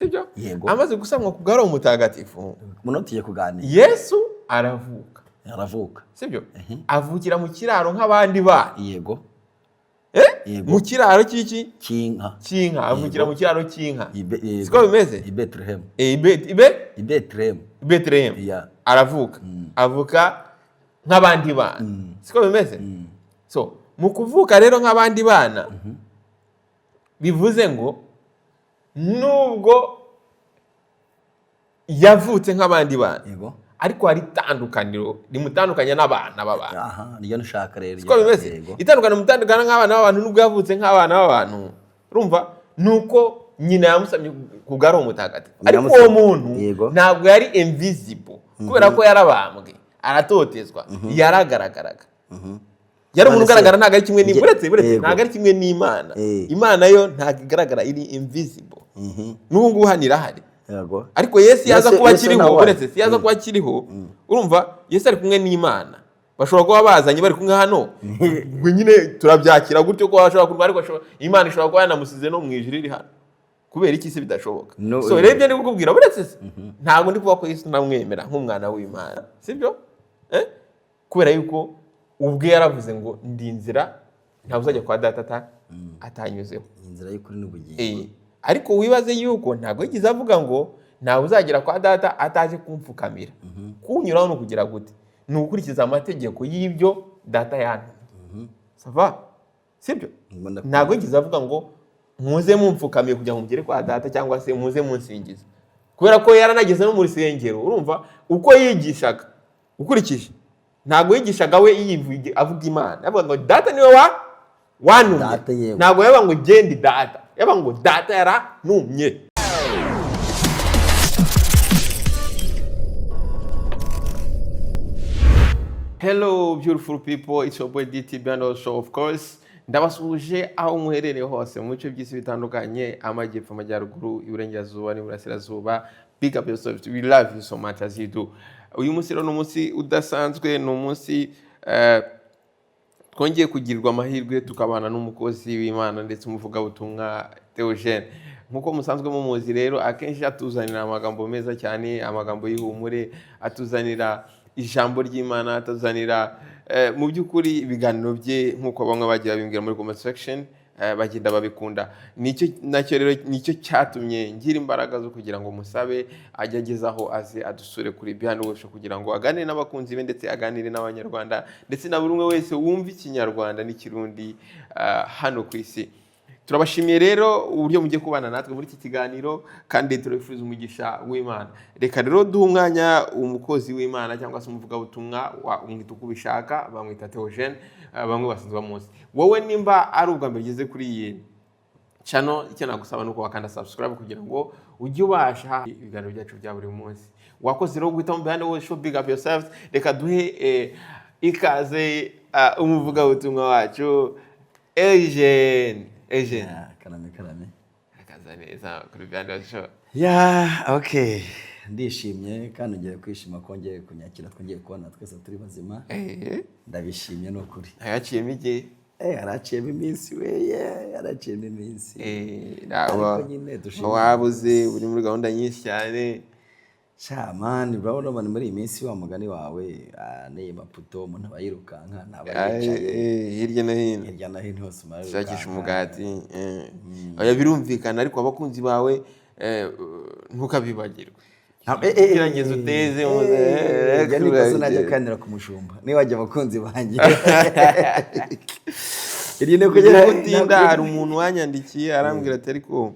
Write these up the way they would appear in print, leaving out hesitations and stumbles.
Sibyo? Yego. Amaze gusamwa ku bwa Roho Mutagatifu, Muno tugiye kuganira. Yesu aravuka. Aravuka. Sibyo? Avukira mu kiraro nk'abandi bana. Yego. Eh? Yego. Mu kiraro cy'iki? Cy'inka. Cy'inka. Avukira mu kiraro cy'inka. Yego. Siko bimeze? I Bethlehem. Eh, ibe I Bethlehem. Bethlehem. Yeah. Aravuka, avuka nk'abandi bana. Siko bimeze? So mu kuvuka rero nk'abandi bana, bivuze ngo nubwo yavutse nk'abandi bana, ariko hari itandukaniro rimutandukanya n'abana b'abantu. Aha niyo nshaka rero. Siko bimeze? Yego. Itandukaniro rimutandukanya nk'abana b'abantu, nubwo yavutse nk'abana b'abantu, urumva, ni uko nyina yamusamye ku bwa Roho Mutagatifu, ariko uwo Yamusamye. muntu ntabwo yari invisible, kubera ko yarabambwe, aratotezwa, yaragaragaraga, yari umuntu None se- ugaragara. Ntabwo ari kimwe n'Imana. Uretse ntabwo ari kimwe n'Imana. Imana yo ntabwo igaragara, iri invisible. N'ubu ngubu hano irahari. Ariko Yesu yaza kuba Yesu akiriho, nawe uretse si yaza kuba akiriho, urumva, Yesu ari kumwe n'Imana, bashobora kuba bazanye bari kumwe hano. Ubwo nyine turabyakira gutyo ko bashobora kuba, ariko Imana ishobora kuba yanamusize no mu ijuru iri hano. Kubera iki se bidashoboka? No, so rero ibyo ndi kukubwira, uretse se ntabwo ndi kuvuga ko Yesu namwemera nk'umwana w'Imana, sibyo? Eh? Kubera yuko ubwe yaravuze ngo ndi inzira, ntabwo uzajya kwa data atanyuzeho. Inzira y'ukuri n'ubugingo. Ariko wibaze yuko ntabwo yigeze avuga ngo ntawe uzagera kwa data ataje kumfukamira. Kunyuraho ni ukugira gute? Ni ugukurikiza amategeko y'ibyo data yantumye. Ça va, sibyo? Mbona. Ntabwo yigeze avuga ngo muze mumfukamiye kugira ngo mugere kwa data, cyangwa se muze munsingiza, kubera ko yaranageze no mu rusengero. Urumva uko yigishaga, ukurikije, ntabwo yigishaga we yivuge avuga Imana, yavuga ngo data niwe wa wantumye. Data, yewe. Ntabwo yavuga ngo genda data, yavuga ngo data yarantumye. Hello beautiful people, it's your boy DT Band Show, of course. Ndabasuhuje aho muherereye hose mu bice by'isi bitandukanye, amajyepfo, amajyaruguru, iburengerazuba n'iburasirazuba. Big up yourself. We love you so much as you do. Uyu munsi rero ni umunsi udasanzwe, ni umunsi twongeye kugirirwa amahirwe tukabana n'umukozi w'Imana ndetse umuvugabutumwa Theogene. Nk'uko musanzwe mumuzi rero, akenshi atuzanira amagambo meza cyane, amagambo y'ihumure, atuzanira ijambo ry'Imana, atuzanira mu by'ukuri ibiganiro bye, nk'uko bamwe bagiye babimbwira muri comment section, bagenda babikunda. Nicyo nacyo rero nicyo cyatumye ngira imbaraga zo kugira ngo musabe ajye agezaho, aze adusure kuri Behind Worship, kugira ngo aganire n'abakunzi be, ndetse aganire n'Abanyarwanda, ndetse na buri umwe wese wumva Ikinyarwanda n'Ikirundi hano ku isi. Turabashimiye rero uburyo mugiye kubana natwe muri iki kiganiro, kandi turabifuriza umugisha w'Imana. Reka rero duhe umwanya umukozi w'Imana cyangwa se umuvugabutumwa, umwita uko ubishaka, bamwita Theogene, bamwe basanzwe bamuzi. Wowe nimba ari ubwa mbere ugeze kuri iyi channel, icyo nagusaba ni uko wakanda subscribe kugira ngo ujye ubasha ibiganiro byacu bya buri munsi. Wakoze rero guhitamo Behind Worship, big up yourself. Reka duhe ikaze umuvugabutumwa wacu Eugene. Eugene. Ah, karame karame. Akaza neza kuri Behind Worship. Yeah, okay, ndishimye kandi ngiye kwishima ko ngiye kunyakira, twongeye kubona twese turi bazima. Ndabishimye ni ukuri. Hayaciyemo igihe. Haraciyemo iminsi weye, haraciyemo iminsi. Ariko nyine dushima. Wabuze uri muri gahunda nyinshi cyane. Sha man, urabona man, muri iyi minsi wa mugani wawe, n'iyi Maputo umuntu aba yirukanka, ntaba yicaye. Hirya no hino. Hirya no hino hose umuntu Shakisha arirukanka. umugati. Oya, birumvikana, ariko abakunzi bawe ntukabibagirwe. Gerageza uteze Ibyo ni ikosa najya kandira ku mushumba niba wajya abakunzi banjye. Iryo ni ukugera Utinda. Hari umuntu wanyandikiye arambwira ati ariko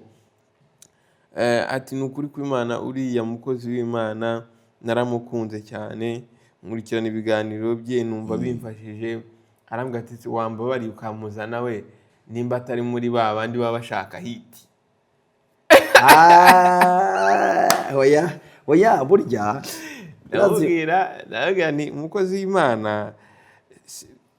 ati ni ukuri kw'Imana, uriya mukozi w'Imana naramukunze cyane, nkurikirana ibiganiro bye, numva bimfashije. Arambwira ati wambabariye ukamuzana we nimba atari muri ba bandi baba bashaka hit. Ah, oya oya, burya Ndamubwira ni umukozi w'Imana,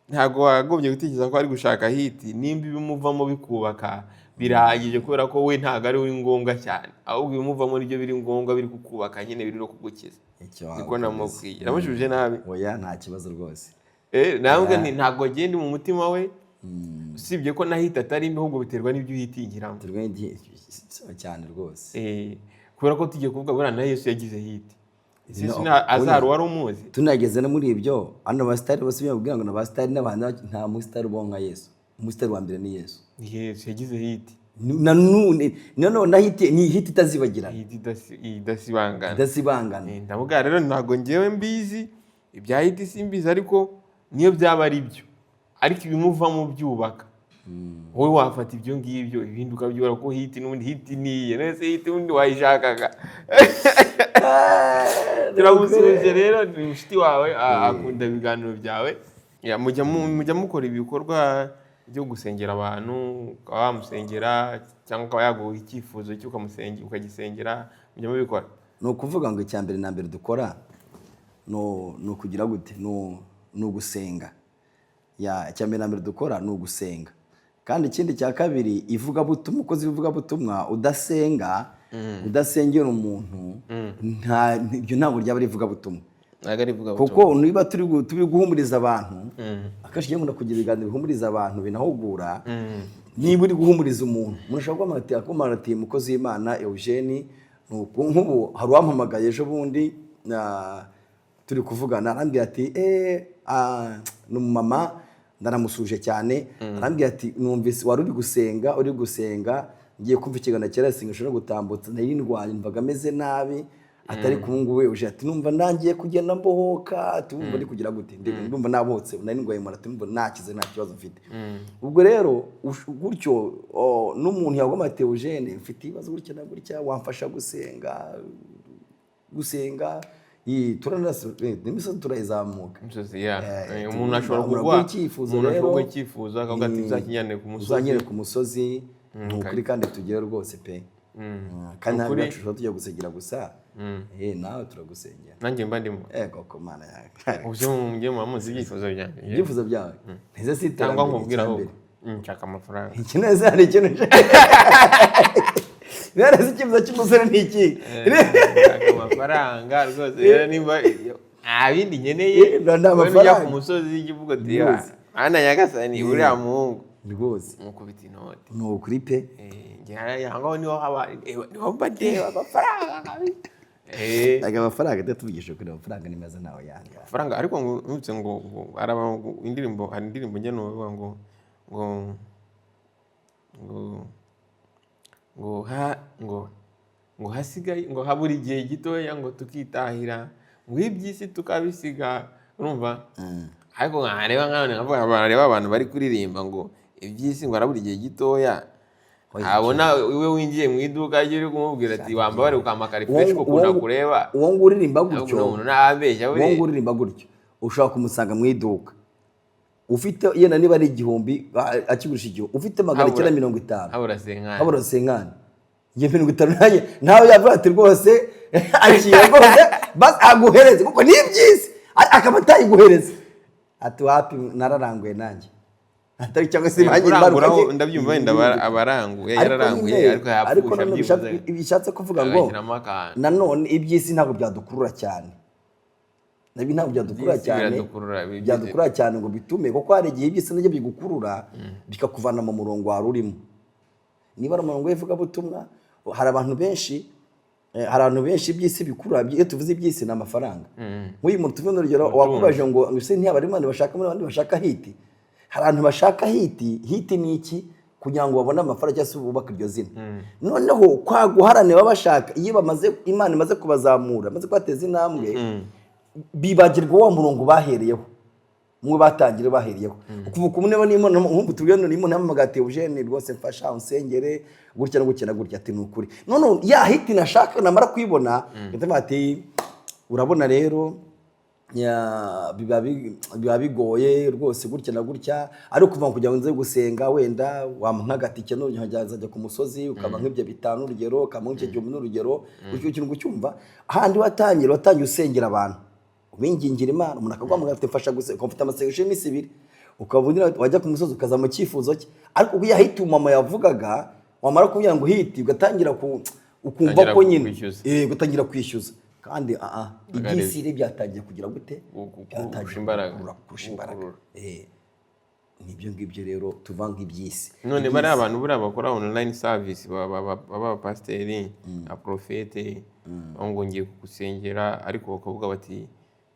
ntabwo wagombye gutekereza ko ari gushaka hit. Nimba ibimuvamo bikubaka birahagije, kubera ko we ntabwo ari we ngombwa cyane, ahubwo ibimuvamo nibyo biri ngombwa, biri kukubaka nyine, biri no kugukiza. Icyo Niko namubwiye. Namushubije nabi? Oya, nta kibazo rwose. Namubwiye nti ntabwo agenda mu mutima we, usibye ko na hit atari mbi, ahubwo biterwa n'ibyo uhitingiramo. Biterwa n'igihe cyane rwose. Kubera ko tugiye kuvuga, buriya na Yesu yagize hit. Ese Yesu No, azari wari umuzi? Tunageze no muri ibyo, hano abasitari bose babwira ngo ni abasitari n'abantu, nta musitari ubaho nka Yesu. Umusitari wa mbere ni Yesu. Yesu yagize hit. Na none nanone na hit ni hit itazibagirana. Hit idasibangana. Idasibangana. Ndavuga rero, ntabwo ngewe mbizi ibya hit, simbizi, ariko niyo byaba ari byo, ariko ibimuvamo byubaka, wowe wafata ibyo ngibyo, ibindi ukabyibara, ko hit n'ubundi hit niye. None hit ubundi wayishakaga? Turamusuhuje rero, ni inshuti wawe, akunda ibiganiro byawe. Ya, mujya mukora ibikorwa byo gusengera abantu, ukaba wamusengera cyangwa ukaba yaguha icyifuzo cye ukagisengera, mujya mubikora? Ni ukuvuga ngo icya mbere na mbere dukora ni ukugira gute? Ni ugusenga. Ya, icya mbere na mbere dukora ni ugusenga. Kandi ikindi cya kabiri, ivugabutumwa, umukozi w'ivugabutumwa udasenga, udasengera umuntu, nta ibyo ntabwo ryaba ari ivugabutumwa. Ntabwo ari ivugabutumwa. Kuko niba turi guhumuriza abantu, akenshi iyo nkunda kugira ibiganiro bihumuriza abantu, binahugura. Niba uri guhumuriza umuntu, umuntu ashobora guhamagara ati, akumara ati: "Umukozi w'Imana Eugene," nuko nk'ubu hari uwampamagaye ejo bundi, turi kuvugana, arambwira ati ni umumama, ndanamusuje cyane, arambwira ati: "Numvise wari uri gusenga, uri gusenga, ngiye kumva ikiganiro cyera isengesho no gutambutsa, nari ndwaye, numvaga ameze nabi, atari ku ngubu Eugene," ati, "numva ndangiye kugenda mbohoka," ati, "wumva ndi kugira gute? Ndumva nabohotse, nari ndwaye mara," ati, "numva nakize, nta kibazo mfite." Ubwo rero gutyo n'umuntu yagomba ati: "Eugene, mfite ibibazo gutya na gutya, wamfasha gusenga?" Iyi, n'imisozi turayizamuka. Imisozi ya umuntu ashobora umuntu kuguha aguha icyifuzo umuntu ashobora rero, kuguha icyifuzo akavuga ati: "Uzakinyane ku musozi." "Uzanyere ku musozi." Ni ukuri, kandi tugere rwose pe. Kandi ntabwo Ukuri. yacu tuba tujya gusengera gusa. Nawe turagusengera. Nanjye mba ndimo. Ego ko Mana yawe. Ubyo mujye muba muzi ibyifuzo byanjye. Ibyifuzo byawe ntize si Cyangwa iterambere, nkubwira ahubwo iterambere. Nshaka amafaranga. Iki neza, hari ikintu rero si icyifuzo cy'umusore ni iki? Nshaka amafaranga rwose. Rero nimba nta bindi nkeneye, Ni wenda ujya amafaranga. ku musozi ivuga uti: Rwose. "Ana nyagasani, uriya muhungu Rwose. mukubita inoti." Ni ukuri pe. Njye hariya aho ngaho niho haba, niho mba ndeba amafaranga kabisa. Aya amafaranga, tujya tuvugisha kuri amafaranga ni meza, ntawe yanga. Amafaranga, ariko ngo nutse ngo araba ngo indirimbo, hari indirimbo njya numva ngo ngo ha ngo ngo hasigaye ngo habura igihe gitoya ngo tukitahira, ngo iby'isi tukabisiga, urumva? Ariko nkareba nkabona, nkavuga, bareba abantu bari kuririmba ngo iby'isi, ngo harabura igihe gitoya, abona iwe winjiye mu iduka rye, uri kumubwira ati: "Wambabare ukampa ka refresh ko ukunda kureba." Uwo nguwo uririmba gutyo, Ahubwo umuntu ntababeshya uwo buriya. nguwo uririmba gutyo, ushobora kumusanga mu iduka ufite yenda niba ari 1000, akigurisha 1000, ufite 950, Habura cinquante. Habura cinquante, igihe 50 nanjye nawe yavuga ati: "Rwose akira rwose," basi aguhereze, kuko ni iby'isi, akaba atayiguhereza, ati: "Wapi, nararanguye nanjye," atari cyangwa se banki Kuranguraho imbaruka ndabyumva, wenda abaranguye Ariko yararanguye nyine, ariko ariko yapfusha nanone byibuze bishatse kuvuga ngo agashyiramo akantu. Nanone iby'isi ntabwo byadukurura cyane, nabyo ntabwo byadukurura Iby'isi cyane. Biradukurura, Byadukurura cyane ngo bitume, kuko hari igihe iby'isi nabyo bigukurura bikakuvana mu murongo wari urimo, niba ari umurongo w'ivugabutumwa. Hari abantu benshi, hari abantu benshi iby'isi bikurura. Iyo tuvuze iby'isi ni amafaranga. Nk'uyu muntu tuvuze urugero wakubaje ngo ese ntiyaba ari abandi bashaka, muri abandi bashaka hit, hari abantu bashaka hit. Hit ni iki? Kugira ngo babone amafaranga cyangwa se bubake iryo zina. Noneho kwa guharanira baba bashaka, iyo bamaze, Imana imaze kubazamura, imaze kubateza intambwe, bibagirwa wa murongo bahereyeho, umwe batangira bahereyeho. Kuva ku niba n'Imana, nkumva tubwire none Imana yampamagaye ati: "Eugene, rwose mfasha unsengere gutya na gutya na gutya," ati: "Ni ukuri." None ya hit nashaka namara kuyibona, ngahita mvuga ati: "Urabona rero, biba bigoye rwose gutya na gutya, ariko kuva kugira ngo nze gusenga, wenda wampa nk'agatike none nkajya ku musozi, ukaba nk'ibyo 5 urugero, ukaba nk'icyo 1000 n'urugero." Icyo kintu kucyumva, ahandi watangiye usengera abantu, ubingingira Imana, umuntu akaguhamagara ati: "Mfasha gusenga," ukaba ufite amasengesho y'iminsi 2, ukaba wajya ku musozi ukaza mu cyifuzo cye. Ariko ubwo ya hit umama yavugaga, wamara kubwira ngo hit, ugatangira ukumva Utangira ko nyine kwishyuza. Ugatangira kwishyuza, kandi iby'isi rero byatangiye kugira gute? Kurusha Byatangiye imbaraga. Kurusha imbaraga. Gukurura. Nibyo ngibyo rero tuvanga iby'isi. None bariya abantu buriya bakora online service, baba abapasiteri, abaprofete, ngo ngiye kugusengera, ariko bakavuga bati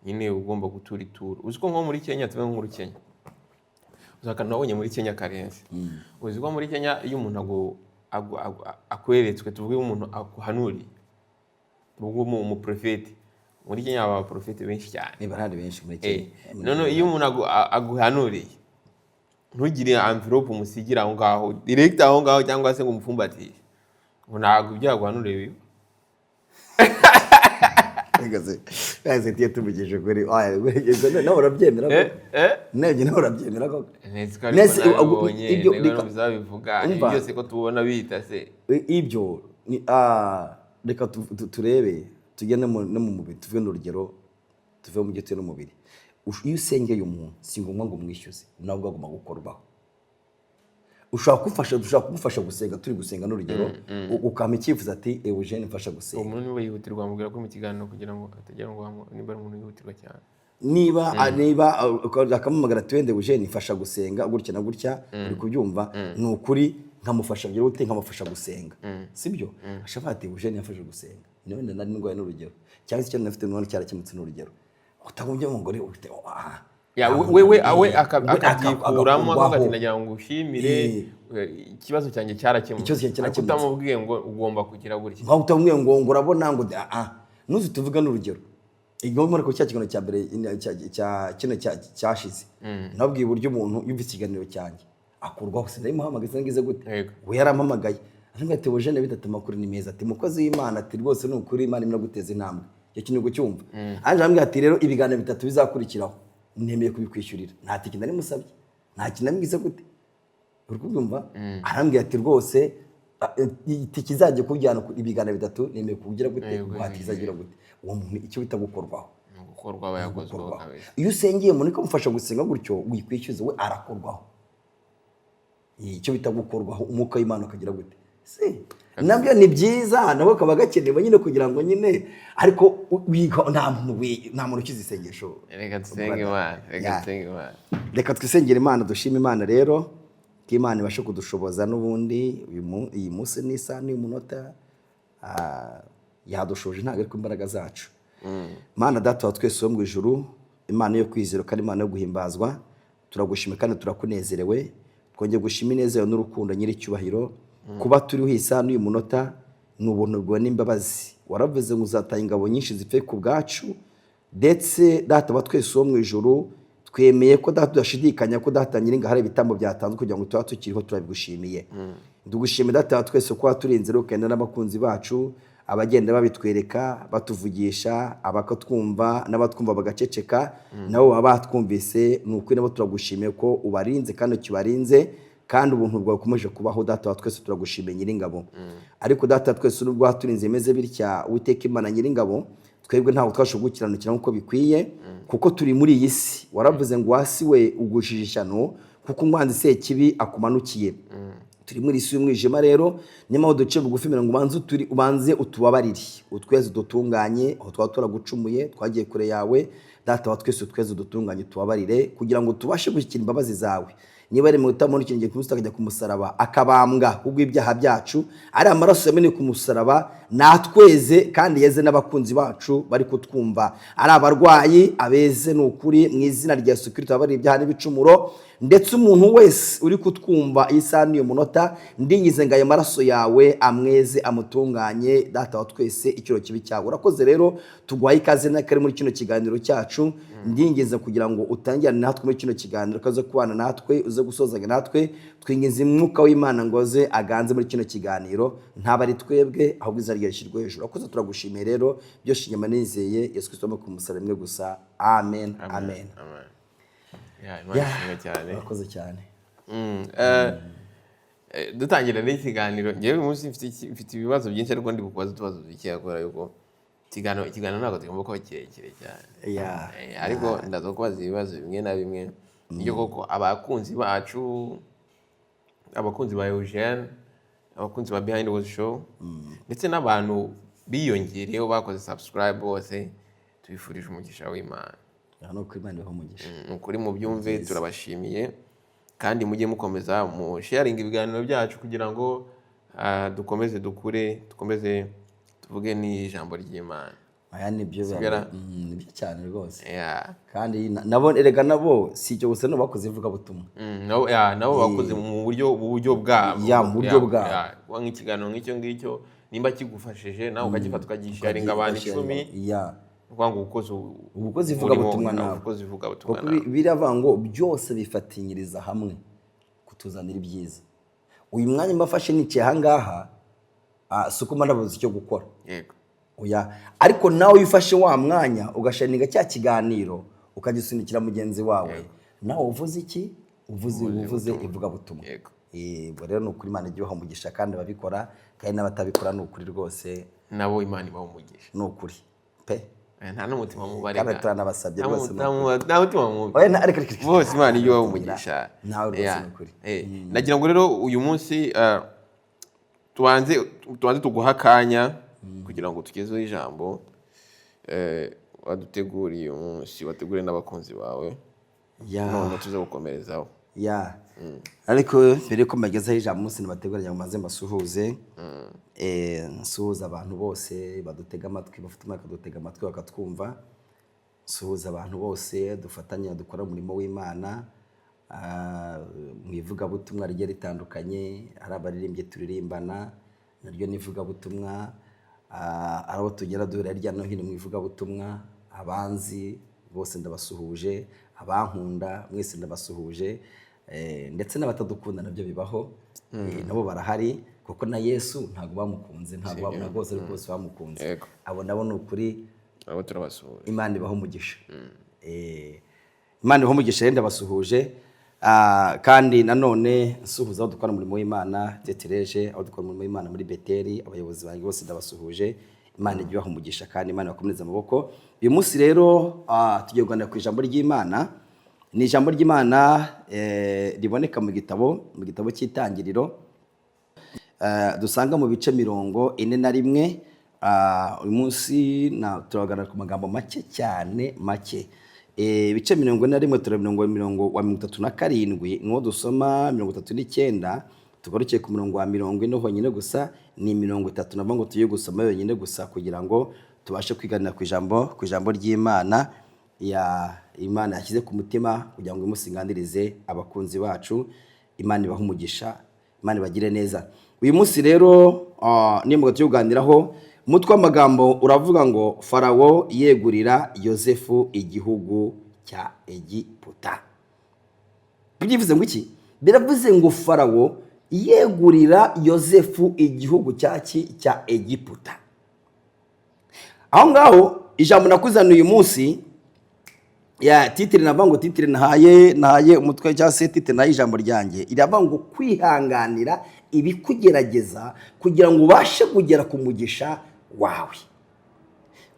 nyine ugomba gutura ituro. Uzi ko nko muri Kenya, tuve nko muri Kenya, uzi akantu nabonye muri Kenya karenze? Uzi ko muri Kenya iyo umuntu akweretswe, tuvuge umuntu akuhanuriye, tuvuge umuprofeti, muri Kenya haba abaprofeti benshi cyane. Niba hari benshi muri Kenya. None iyo umuntu aguhanuriye, ntugire envelope umusigira aho ngaho direct aho ngaho, cyangwa se ngo umupfumbatishe, ngo ntabwo ibyo yaguhanuriye biba. Reka tuye tuvugije kuri oya, nawe urabyemera koko? Eh. Nawe urabyemera koko? Nzi ko ariko Nese, nabibonye, ibyo niba bizabivuga ibi Umva. byose ko tubona bita se. Ibyo ni reka turebe tugende no mu mubiri, tuve n'urugero, tuve mu giti n'umubiri. Iyo usengeye umuntu, si ngombwa ngo umwishyuze, nawe ubwo agomba gukorwaho. Ushobora kumufasha, dushobora kumufasha gusenga, turi gusenga n'urugero, ukampa icyifuzo ati: "Eugene, mfasha gusenga." Uwo muntu niba yihutirwa, wamubwira ko mu kiganiro kugira ngo atagira ngo niba ari umuntu wihutirwa cyane. Niba akamuhamagara ati: "Wenda Eugene, mfasha gusenga gutya na gutya," uri kubyumva? Ni ukuri nkamufasha kugira gute? Nkamufasha gusenga, sibyo? Ashobora ati: "Eugene yafashe gusenga, ni wenda nari ndwaye n'urugero, cyangwa se icyo nari nafite n'ubundi cyarakemutse n'urugero." Utagombye ngo ngore ufite Ya, ntabwo we nabwiye. we We akabyikuramo akavuga ati: agakurwaho. "Nagira ngo ngushimire, ikibazo cyanjye cyarakemutse." Ikibazo cyanjye Ariko cyarakemutse. utamubwiye ngo ugomba kugira gutya. Nkaho utamubwiye ngo urabona ngo nuzi tuvuga n'urugero igomba ko cya kiganiro cya mbere kino cyashize, nabwiye uburyo umuntu yumva ikiganiro cyanjye akurwaho. Sinayimuhamagaye, sinagize gute? Yego. We yarampamagaye arambwira ati: "Eugene, bitatu, amakuru ni meza," ati: "Mukozi w'Imana," ati, "rwose ni ukuri Imana irimo guteza intambwe." Icyo kintu uri kucyumva? Ange arambwira ati: "Rero ibiganiro bitatu bizakurikiraho nemeye kubikwishyurira." Nta tike nari musabye, nta kintu namwize gute, uri kubyumva? Arambwira ati: "Rwose itike izajya kujyana ku ibiganiro bitatu nemeye kugira gute?" Yego, Guhata izagira gute? Uwo muntu icyo bita gukorwaho. Ni ugukorwa, aba yakozweho. Gukorwaho. Kabisa. Iyo usengeye umuntu ukamufasha gusenga gutyo, wikwishyuza, we arakorwaho. Icyo bita gukorwaho, umwuka w'Imana ukagira gute si nabyo ni byiza, nabo kaba gakenewe nyine kugira ngo nyine, ariko nta muntu ukize isengesho. Reka dusenge Imana, reka dusenge Imana. Reka twisengere Imana, dushime Imana rero ko Imana ibashe kudushoboza n'ubundi iyi munsi n'isaha n'uyu munota, yadushoje, ntabwo ari ku imbaraga zacu. Mana Data wa twese wo mu ijuru, Imana yo kwizera kandi Imana yo guhimbazwa, turagushima kandi turakunezerewe. Twongeye gushima ineza yawe n'urukundo, nyir'icyubahiro. Kuba turiho iyi saha n'uyu munota ni ubuntu bwawe n'imbabazi. Waravuze ngo uzatanga ingabo nyinshi zipfe ku bwacu. Ndetse Data wa twese wo mu ijuru, twemeye ko Data tudashidikanya ko Data nyiringa hari ibitambo byatanzwe kugira ngo tuba tukiriho, turabigushimiye. Tugushimiye Data wa twese ko waturinze rero ukagenda n'abakunzi bacu, abagenda babitwereka, batuvugisha, abakatwumva n'abatwumva bagaceceka, nabo baba batwumvise. Ni ukuri nabo turagushimiye ko ubarinze kandi ukibarinze, kandi ubuntu bwawe bukomeje kubaho. Data wa twese, turagushimiye nyiringabo. Ariko Data wa twese, nubwo waturinze bimeze bitya, Uwiteka Imana nyiringabo, twebwe ntabwo twashoboye gukiranukira nk'uko bikwiye, kuko turi muri iyi si. Waravuze ngo: "Wasi we, ugushije ishyano, kuko umwanzi Sekibi akumanukiye." Turi muri isi y'umwijima rero, niyo mpamvu duce bugufi ngo ubanze ubanze utubabarire, utweze, udutunganye aho twaba turagucumuye, twagiye kure yawe. Data wa twese, utweze, udutunganye, utubabarire kugira ngo tubashe gushyikira imbabazi zawe. Niba ari mu utamubona ikirenge ku akajya ku musaraba akabambwa kubw'ibyaha byacu, ari amaraso yameneye ku musaraba natweze kandi yeze n'abakunzi bacu bari kutwumva, ari abarwayi abeze. Ni ukuri mu izina rya Yesu Kristo ababarira ibyaha n'ibicumuro. Ndetse umuntu wese uri kutwumva iyi saha n'uyu munota, ndingize ngo ayo maraso yawe amweze, amutunganye. Data wa twese, ikiro kibi cyawe. Urakoze rero, tuguhaye ikaze n'akari muri kino kiganiro cyacu. Ndingize kugira ngo utangirane natwe muri kino kiganiro, ukaze kubana natwe, uze gusozanya natwe. Twingize umwuka w'Imana ngo aze aganze muri kino kiganiro, ntaba ari twebwe, ahubwo izina ryawe rishyirwe hejuru. Urakoze, turagushimiye rero byose. Inyama nizeye Yesu Kristo ku musaraba rimwe gusa. Amen, amen. Amen. Ya, Imana ishimwe cyane. Urakoze cyane. Dutangira n'ikiganiro, ngewe uyu munsi mfite ibibazo byinshi, ariko ndi bukubaze utubazo dukeya kubera yuko ikiganiro ntabwo tugomba kuba kirekire cyane. Ariko ndaza kubaza ibibazo bimwe na bimwe nibyo koko abakunzi bacu, abakunzi ba Eugene, abakunzi ba Behind the Show, ndetse n'abantu biyongereyeho bakoze subscribe bose, tubifurije umugisha w'Imana. Aha ni ukuri, Imana ibahe umugisha. Ni ukuri, mubyumve, turabashimiye. Kandi mujye mukomeza mu sharinga ibiganiro byacu kugira ngo dukomeze dukure, dukomeze tuvuge n'ijambo ry'Imana. Aya nibyo. Sigara. Nibyo cyane rwose. Kandi nabo erega nabo si icyo gusa, nabo bakoze ivugabutumwa. Nabo, yeah, nabo bakoze mu buryo bwabo. Yeah, mu buryo bwabo. Yeah. Kuba nk'ikiganiro nk'icyo ngicyo, nimba kigufashije nawe ukagifata ukagisharinga abantu 10, ni ukuvuga ngo ukoze Uba ukoze ivugabutumwa nawe. Ukoze ivugabutumwa Kuko nawe. Biravuga ngo byose bifatinyiriza hamwe kutuzanira ibyiza. Uyu mwanya mbafashe nicaye ahangaha, si uko mba nabuze icyo gukora. Oya, ariko nawe iyo ufashe wa mwanya ugasharinga cya kiganiro, ukagisunikira mugenzi wawe, nawe uvuze iki? Uvuze ivugabutumwa. Ubwo rero ni ukuri, Imana ijya ibaha umugisha, kandi ababikora, kandi n'abatabikora, ni ukuri rwose. Nabo Imana ibaha umugisha. Ni ukuri pe. Nta n'umutima mubi. Kandi turanabasabye rwose, ni Nta mutima mubi. Oya, reka, reka, reka. Bose Imana ijya ibaha umugisha. Nawe rwose, ni ukuri. Nagira ngo rero uyu munsi tubanze tuguha akanya kugira ngo tugezeho ijambo waduteguriye uyu munsi, wateguriye n'abakunzi bawe, none tuze gukomerezaho. Yeah, ariko mbere yuko mbagezaho ijambo umunsi nabategurira, ngo maze mbasuhuze. Nsuhuza abantu bose badutega amatwi, bafite umwaka bakadutega amatwi bakatwumva. Nsuhuza abantu bose dufatanya dukora umurimo w'Imana mu ivugabutumwa rigiye ritandukanye. Hari abaririmbyi turirimbana, naryo ni ivugabutumwa. Hari abo tugera duhura hirya no hino mu ivugabutumwa. Abanzi bose ndabasuhuje, abankunda mwese ndabasuhuje, ndetse n'abatadukunda nabyo bibaho. Nabo barahari, kuko na Yesu ntabwo bamukunze, ntabwo bose ariko bose bamukunze. Abo nabo ni ukuri. Nabo turabasuhuje. Imana ibaha umugisha. Imana ibaha umugisha rero, ndabasuhuje. Kandi nanone nsuhuza aho dukora umurimo w'Imana tetereje, aho dukora umurimo w'Imana muri Beteli, abayobozi banjye bose ndabasuhuje. Imana ijye ibaha umugisha kandi Imana ibakomereze amaboko. Uyu munsi rero tugiye kuganira ku ijambo ry'Imana. Ni ijambo ry'Imana riboneka mu gitabo cy'Itangiriro, dusanga mu bice 41. Uyu munsi turaganira ku magambo make cyane, make. Ibice 41, tureba mirongo wa 37 niwo dusoma, 39 tugarukiye ku murongo wa 40 honyine gusa. Ni 30 nabwo ngo tugiye gusoma yonyine gusa kugira ngo tubashe kwiganira ku ijambo ry'Imana ya Imana yashyize ku mutima kugira ngo imusinganirize abakunzi bacu. Imana ibahe umugisha, Imana ibagire neza. Uyu munsi rero niyo mugabo tugiye kuganiraho, umutwe w'amagambo uravuga ngo Farawo yegurira Yosefu igihugu cya Egiputa. Byivuze ngo iki? Biravuze ngo Farawo yegurira Yosefu igihugu cya Egiputa. Aho ngaho ijambo nakuzaniye uyu munsi ya titre, navuga ngo titre nahaye umutwe cyangwa se titre nahaye ijambo ryanjye, iravuga ngo kwihanganira ibikugerageza kugira ngo ubashe kugera ku mugisha wawe.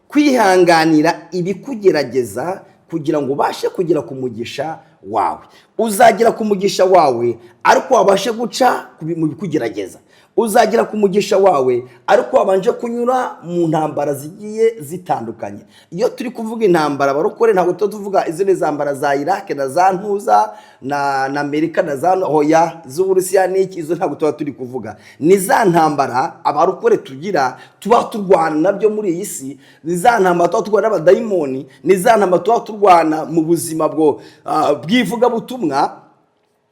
Kwihanganira ibikugerageza kugira ngo ubashe kugera ku mugisha wawe. Uzagera ku mugisha wawe ariko wabashe guca mu bikugerageza. Uzagera ku mugisha wawe ariko wabanje kunyura mu ntambara zigiye zitandukanye. Iyo turi kuvuga intambara, abarokore, ntabwo tuba tuvuga izindi ntambara za Iraq na za ntuza na Amerika na za hoya z'Uburusiya n'iki, izo ntabwo tuba turi kuvuga. Ni za ntambara abarokore tugira, tuba turwana nabyo muri iyi si. Ni za ntambara tuba turwana n'abadayimoni, ni za ntambara tuba turwana mu buzima bwo bw'ivugabutumwa.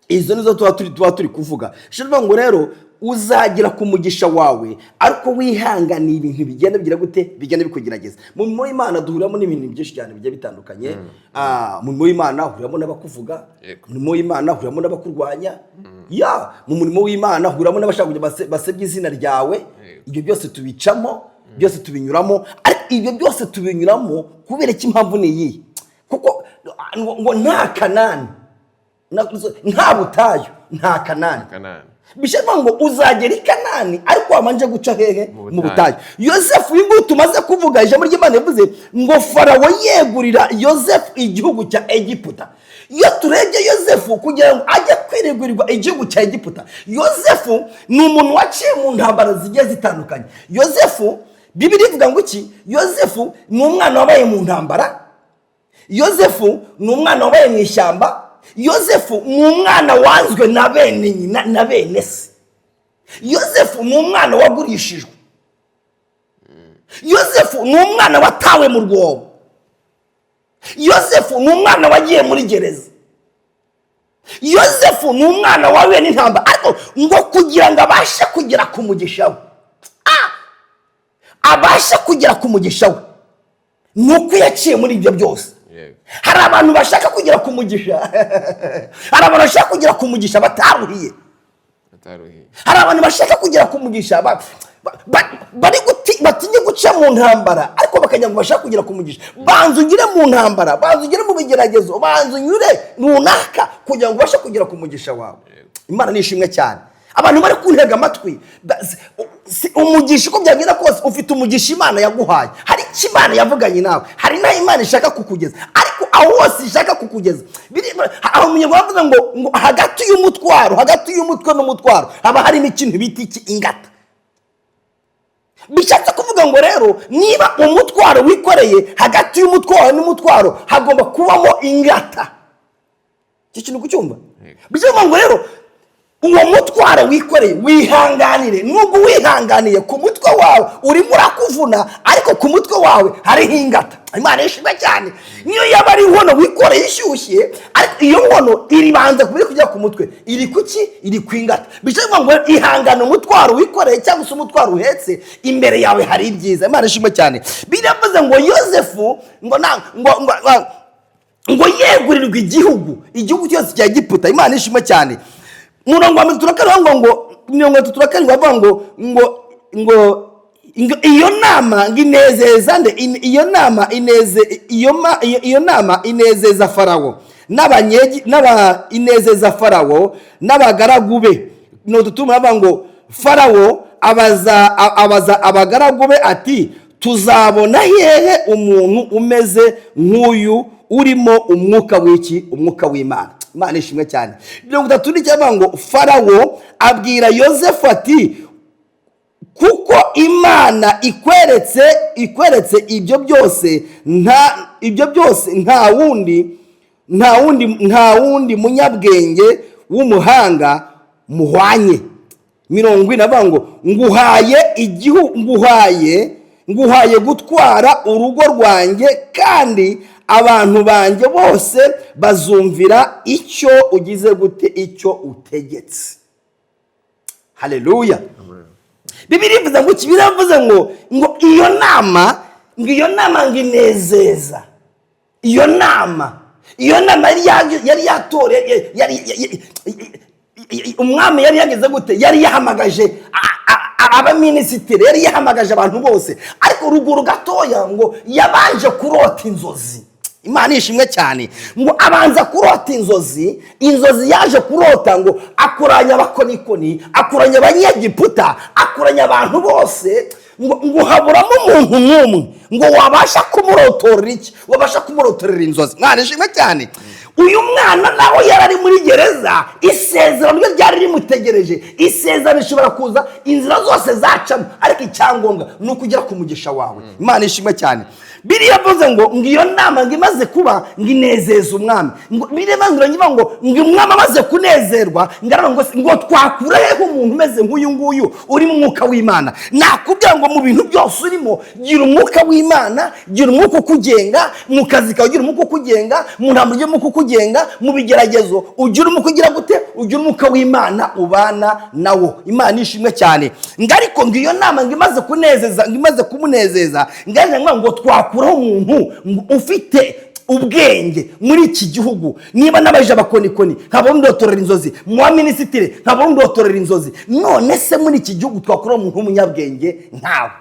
Izo nizo tuba turi kuvuga. Bishatse ngo rero uzagera ku mugisha wawe ariko wihanganiye ibintu bigenda bigira gute, bigenda bikugerageza. Mu murimo w'Imana duhuriramo n'ibintu byinshi cyane bigiye bitandukanye. Mu murimo w'Imana huriramo n'abakuvuga. Mu murimo w'Imana huriramo n'abakurwanya. Ya, mu murimo w'Imana huriramo n'abashaka kugira basebye izina ryawe. Ibyo byose tubicamo, byose tubinyuramo, ariko ibyo byose tubinyuramo kubera ko impamvu ni iyihe? Kuko ngo nta Kanani, nta butayu, nta Kanani. Kanani. Bishatse ngo uzagera i Kanani ariko wabanje guca hehe? Mu Mu butayu. butayu. Yosefu uyu nguyu tumaze kuvuga, ijambo ry'Imana rivuze ngo Farawo yegurira Yosefu igihugu cya Egiputa. Iyo turebye Yosefu, kugira ngo ajye kwiregurirwa igihugu cya Egiputa, Yosefu ni umuntu waciye mu ntambara zigiye zitandukanye. Yosefu, Bibiliya ivuga ngo iki? Yosefu ni umwana wabaye mu ntambara. Yosefu ni umwana wabaye mu ishyamba. Yosefu ni umwana wanzwe na bene nyina na bene se. Yosefu ni umwana wagurishijwe. Yosefu ni umwana watawe mu rwobo. Yosefu ni umwana wagiye muri gereza. Yosefu ni umwana wahuye n'intambara, ariko ngo kugira ngo abashe kugera ku mugisha we, abashe kugera ku mugisha we, ni uko yaciye muri ibyo byose. Hari abantu bashaka kugera ku mugisha, hari abantu bashaka kugera ku mugisha bataruhiye. Hari abantu bashaka kugera ku mugisha batinye guca mu ntambara, ariko bakagira ngo bashaka kugera ku mugisha. Banza ugere mu ntambara, banza ugere mu bigeragezo, banza unyure runaka kugira ngo ubashe kugera ku mugisha wawe. Imana ni ishimwe cyane. Abantu bari kuntega amatwi, umugisha uko byagenda kose ufite umugisha Imana yaguhaye. Hari icyo Imana yavuganye nawe, hari n'aho Imana ishaka kukugeza, ariko aho hose ishaka kukugeza, aho umunyarwanda avuga ngo hagati y'umutwaro, hagati y'umutwe n'umutwaro haba harimo ikintu bita iki? Ingata. Bishatse kuvuga ngo rero niba umutwaro wikoreye, hagati y'umutwaro n'umutwaro hagomba kubamo ingata. Iki kintu kucyumva? Bishatse kuvuga ngo rero uwo mutwaro wikoreye wihanganire, nubwo wihanganiye ku mutwe wawe urimo urakuvuna, ariko ku mutwe wawe hariho ingata. Imana ishimwe cyane. Niyo yaba ari inkono wikoreye ishyushye, ariko iyo nkono iribanza kubiri kujya ku mutwe, iri kuki? Iri ku ingata. Bishatse kuvuga ngo ihangane umutwaro wikoreye cyangwa se umutwaro uhetse, imbere yawe hari ibyiza. Imana ishimwe cyane. Biravuze ngo Yosefu ngo na, ngo, ngo, ngo yegurirwe igihugu cyose cya Egiputa. Imana ishimwe cyane. Murongo wa 37 ngo 37 bavuga ngo ngo ngo iyo nama ngo inezeza nde? Iyo nama ineze, iyo ma, iyo, iyo nama inezeza Farawo n'abanyegi, n'aba, inezeza Farawo n'abagaragu be. 33 bavuga ngo Farawo abaza abagaragu be ati tuzabona hehe umuntu umeze nk'uyu urimo umwuka w'iki? Umwuka w'Imana. Imana ishimwe cyane. 39 ngo Farawo abwira Yosefu ati kuko Imana ikweretse ibyo byose, nta, ibyo byose nta wundi, nta wundi, nta wundi munyabwenge w'umuhanga muhwanye. 40 avuga ngo nguhaye igihu, nguhaye, nguhaye gutwara urugo rwanjye, kandi abantu banjye bose bazumvira icyo ugize gute, icyo utegetse. Haleluya. Bibiliya ivuze ngo iki? Bibiliya ivuze ngo iyo nama, ngo iyo nama ngo inezeza. Iyo nama, iyo nama yari yari yatore, yari, yari, umwami yari yageze gute? Yari yahamagaje abaminisitiri, yari yahamagaje abantu bose, ariko ruguru gatoya ngo yabanje kurota inzozi. Imana ishimwe cyane. Ngo abanza kurota inzozi, inzozi yaje kurota ngo akoranya abakonikoni, akoranya abanyegiputa, akoranya abantu bose, ngo haburamo umuntu n'umwe ngo wabasha kumurotorera iki? Wabasha kumurotorera inzozi. Imana ishimwe cyane. Uyu mwana nawe yari ari muri gereza, isezerano rye ryari rimutegereje. Isezerano rishobora kuza inzira zose zacamo, ariko icyangombwa ni ukugera ku mugisha wawe. Imana ishimwe cyane. Bibiliya ivuze ngo iyo nama ngo imaze kuba ngo inezeza umwami. Ngo Bibiliya ivuze ngo umwami amaze kunezerwa, ngo aravuga ngo twakura hehe umuntu umeze nk'uyu nguyu uri mu mwuka w'Imana? Nakubwira ngo mu bintu byose urimo, gira umwuka w'Imana, gira umwuka ukugenga mu kazi kawe, gira umwuka ukugenga mu ntambwe, gira umwuka ukugenga mu bigeragezo, ugira umwuka ugira gute? Ugira umwuka w'Imana ubana nawo. Imana ishimwe cyane. Ngo ariko ngo iyo nama ngo imaze kunezeza, ngo imaze kumunezeza, ngo aravuga ngo twakuraho umuntu ufite ubwenge muri iki gihugu. Niba n'abaje abakonikoni nkaba ndotorera inzozi, mu ba minisitiri nkaba ndotorera inzozi, none se muri iki gihugu twakuraho umuntu w'umunyabwenge nkawe?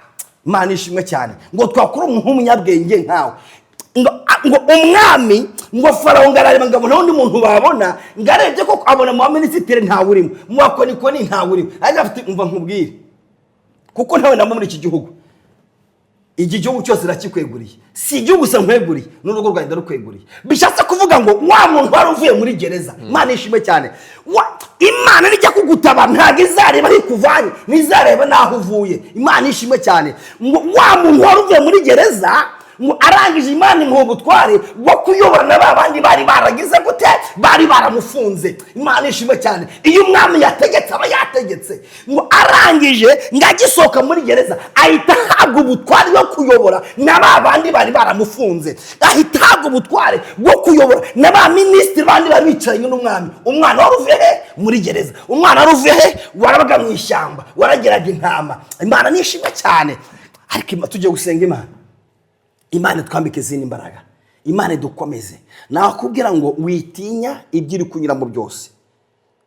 Imana ishimwe cyane. Ngo twakura umuntu w'umunyabwenge nkawe. Ngo umwami, ngo Farawo ngo arareba ngo abona undi muntu babona, ngo arebye koko abona mu ba minisitiri ntawe urimo, mu bakonikoni ntawe urimo. Ariko afite, umva nkubwire, kuko ntawe namba muri iki gihugu. Iki gihugu cyose irakikweguriye, si igihugu gusa nkweguriye, n'urugo rwanjye ndarukweguriye. Bishatse kuvuga ngo wa muntu wari uvuye muri gereza, Imana ishimwe cyane. Imana nijya kugutabara ntabwo izareba aho ikuvanye, ntizareba n'aho uvuye. Imana ishimwe cyane. Ngo wa muntu wari uvuye muri gereza, Ngo arangije, Imana imuha ubutware bwo kuyobora na ba bandi bari baragize gute? Bari baramufunze. Imana ishimwe cyane. Iyo umwami yategetse, aba yategetse. Ngo arangije, ngo agisohoka muri gereza, ahita ahabwa ubutware bwo kuyobora na ba bandi bari baramufunze, ahita ahabwa ubutware bwo kuyobora na ba minisitiri bandi bari bicaranye n'umwami. Umwana wari uvuye he? Muri gereza. Umwana wari uvuye he? Warabaga mu ishyamba, warageraga intama. Imana nishimwe cyane. Ariko tugiye gusenga Imana, Imana itwambike izindi mbaraga, Imana idukomeze. Nakubwira ngo witinya ibyo uri kunyuramo byose,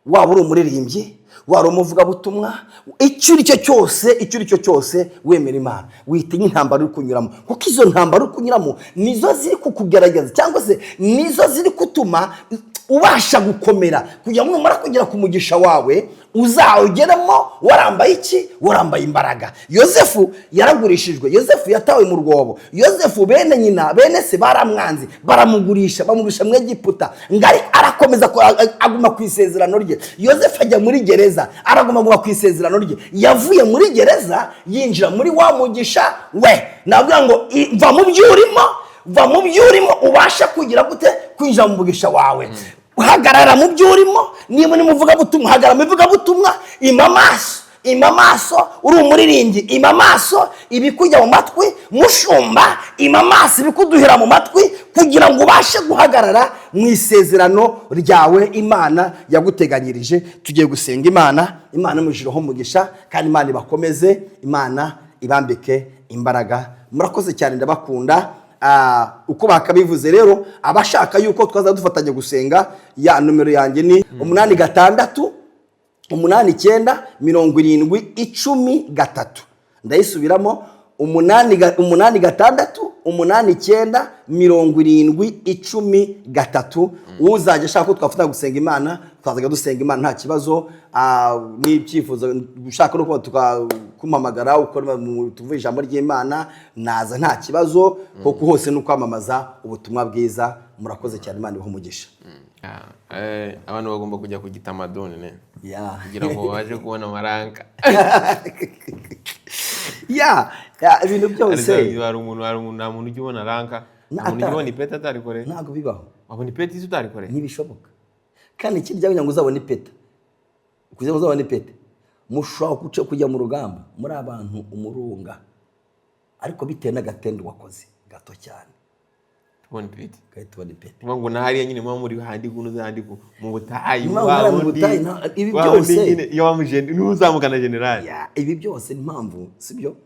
waba uri umuririmbyi, waba uri umuvugabutumwa, icyo uri cyo cyose, icyo uri cyo cyose, wemera Imana, witinya intambara uri kunyuramo, kuko izo ntambara uri kunyuramo nizo ziri kukugerageza, cyangwa se nizo ziri gutuma ubasha gukomera, kugira ngo numara kugera ku mugisha wawe uzawugeremo warambaye iki? Warambaye imbaraga. Yosefu yaragurishijwe, Yosefu yatawe mu rwobo, Yosefu bene nyina, bene se baramwanze, baramugurisha, bamugurisha mu Egiputa. Ngo ariko arakomeza aguma ku isezerano rye. Yosefu ajya muri gereza, araguma, aguma ku isezerano rye. Yavuye muri gereza yinjira muri wa mugisha we. Navuga ngo va mu byo urimo, va mu byo urimo, ubashe kugira gute? Kwinjira mu mugisha wawe. Hagarara mu byo urimo. Niba uri muvugabutumwa, hagarara mu ivugabutumwa, ima amaso, ima amaso. Uri umuririmbyi, ima amaso ibikujya mu matwi. Mushumba, ima amaso ibikuduhira mu matwi, kugira ngo ubashe guhagarara mu isezerano ryawe Imana yaguteganyirije. Tugiye gusenga Imana. Imana imujireho umugisha, kandi Imana ibakomeze, Imana ibambike imbaraga. Murakoze cyane, ndabakunda. Uko bakabivuze rero, abashaka yuko twaza dufatanya gusenga, ya nomero yanjye ni 86897013. Ndayisubiramo: 86897013. Uzajya ashaka ko twafatanya gusenga Imana, twazajya dusenga Imana nta kibazo. N'ibyifuzo ushaka no kuba tukakumpamagara ukora tuvuge ijambo ry'Imana, naza nta kibazo, kuko hose ni ukwamamaza ubutumwa bwiza. Murakoze cyane, Imana ibahe umugisha. Abantu bagomba kujya ku gitamaduni ne kugira ngo babashe kubona amaranka. Ya, ibintu byose. Hari umuntu, nta muntu ujya ubona ranka, nta muntu ujya ubona ipeti atarikoreye. Ntabwo bibaho. Wabona ipeti se utarikoreye? Ntibishoboka. Kandi ikindi, kugira ngo uzabone ipeta, kugira ngo uzabone ipeta, mushobora kujya mu rugamba muri abantu umurunga, ariko bitewe n'agatendo wakoze gato cyane, tubona ipeti, ugahita ubona ipeti. Kuvuga ngo na hariya nyine muba muri handi kuno handi mu butayu. Muba wa muri mu wundi- butayu, ibi wa wundi byose. nyine, iyo wamujene niwe uzamukana generali. Ya, ibi byose ni impamvu, sibyo?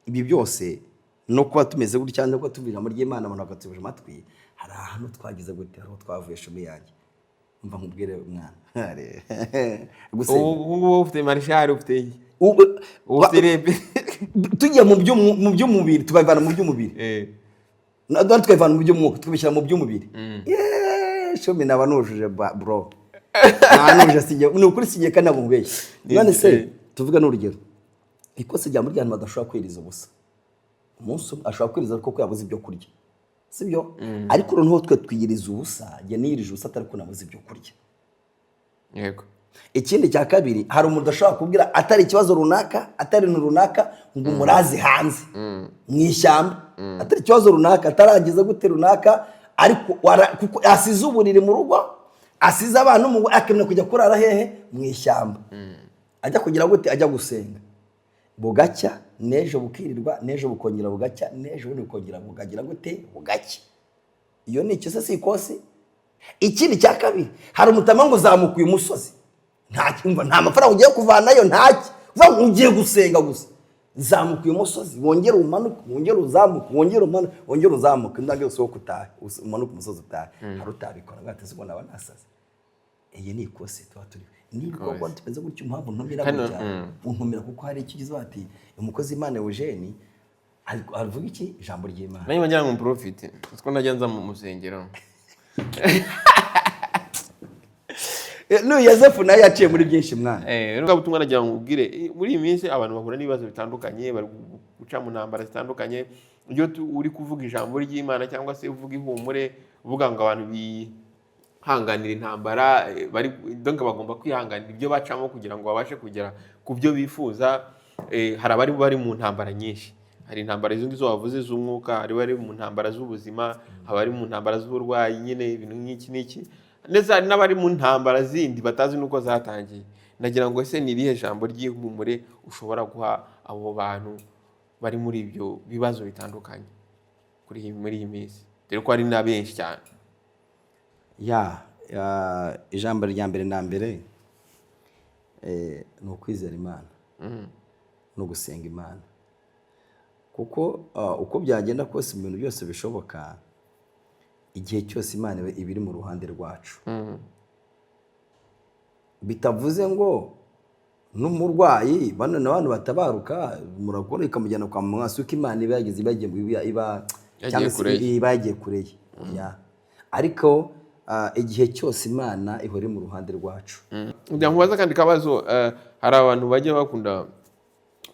Ibi byose no kuba tumeze gutya, no kuba tuvuga ijambo ry'Imana, abantu bakatubuje amatwi, hari ahantu twagize gute? Hari aho twavuye. Shumi yanjye, mva nkubwire umwana. Gusenga. Ubu ngubu ufite marishari, ufite iki? Ufite rebe. Tujya mu by'umubiri, tukabivana mu by'umubiri, tukabivana mu by'umwuka, tukabishyira mu by'umubiri. Yeee, shumi, naba nujuje bro, naba nujuje. Sinjye, ni ukuri sinjye, kandi ntabwo nkubeshye. None se tuvuge n'urugero, ikosa rya muri abantu badashobora kwiriza ubusa umunsi umwe, ashobora kwiriza kuko yabuze ibyo kurya, sibyo? Ariko noneho twe twiyiriza ubusa, njye niyirije ubusa atari ko nabuze ibyo kurya. Ikindi cya kabiri, hari umuntu udashobora kubwira atari ikibazo runaka, atari ibintu runaka, ngo umuraze hanze mu ishyamba, atari ikibazo runaka, ataragize gute runaka, ariko kuko asize uburiri mu rugo, asize abana mu rugo, akeneye kujya kurara hehe? Mu ishyamba. Ajya kugira gute? Ajya gusenga, bugacya, n'ejo bukirirwa, n'ejo bukongera bugacya, n'ejo bundi bukongera bukagira gute? Bugacya. Iyo ni icyo se si ikosi? Ikindi cya kabiri, hari umutama ngo uzamuka uyu musozi, nta umva, nta mafaranga ugiye kuvanayo, ntacyo uvuga ngo ugiye gusenga gusa. Zamuka uyu musozi, wongere umanuke, wongere uzamuke, wongere umanuke, wongere uzamuke, indanga yose wo kutaha, umanuke umusozi utahe. Hari utabikora ngo ateze ubona aba nasaze. Iyi ni ikosi tuba turi niba koko tumeze gutyo. Impamvu ntumira gutya, untumira kuko hari icyo ugize bati umukozi Imana Eugene avuga iki? Ijambo ry'Imana. Nanjye ngira ngo mprofite siko najya nza mu musengero. N'uyu Yosefu nawe yaciye muri byinshi, mwana. Rero butumwa nagira ngo ubwire, muri iyi minsi abantu bahura n'ibibazo bitandukanye, bari guca mu ntambara zitandukanye. Iyo uri kuvuga ijambo ry'Imana cyangwa se uvuga ihumure, uvuga ngo abantu bihanganira intambara, bari donc bagomba kwihanganira ibyo bacamo kugira ngo babashe kugera ku byo bifuza. Hari abari bari mu ntambara nyinshi, Hari intambara izo ngizo wavuze z'umwuka, hari abari mu ntambara z'ubuzima, abari mu ntambara z'uburwayi nyine, ibintu nk'iki n'iki, ndetse hari n'abari mu ntambara zindi batazi n'uko zatangiye. Nagira ngo ese ni irihe jambo ry'ihumure ushobora guha abo bantu bari muri ibyo bibazo bitandukanye muri iyi minsi, dore ko hari na benshi cyane? Ya, ijambo rya mbere na mbere ni ukwizera Imana no gusenga Imana, kuko uko byagenda kose, mu bintu byose bishoboka, igihe cyose Imana iba iri mu ruhande rwacu. Bitavuze ngo n'umurwayi, bano na bano batabaruka murakora ikamujyana kwa muganga, si uko Imana iba yagize, iba yagiye iba Yagiye cyangwa se kure ye. Iba yagiye kure ye. Ya. Ariko igihe cyose Imana ihora iri mu ruhande rwacu. Njya nkubaza akandi kabazo. Hari abantu bajya bakunda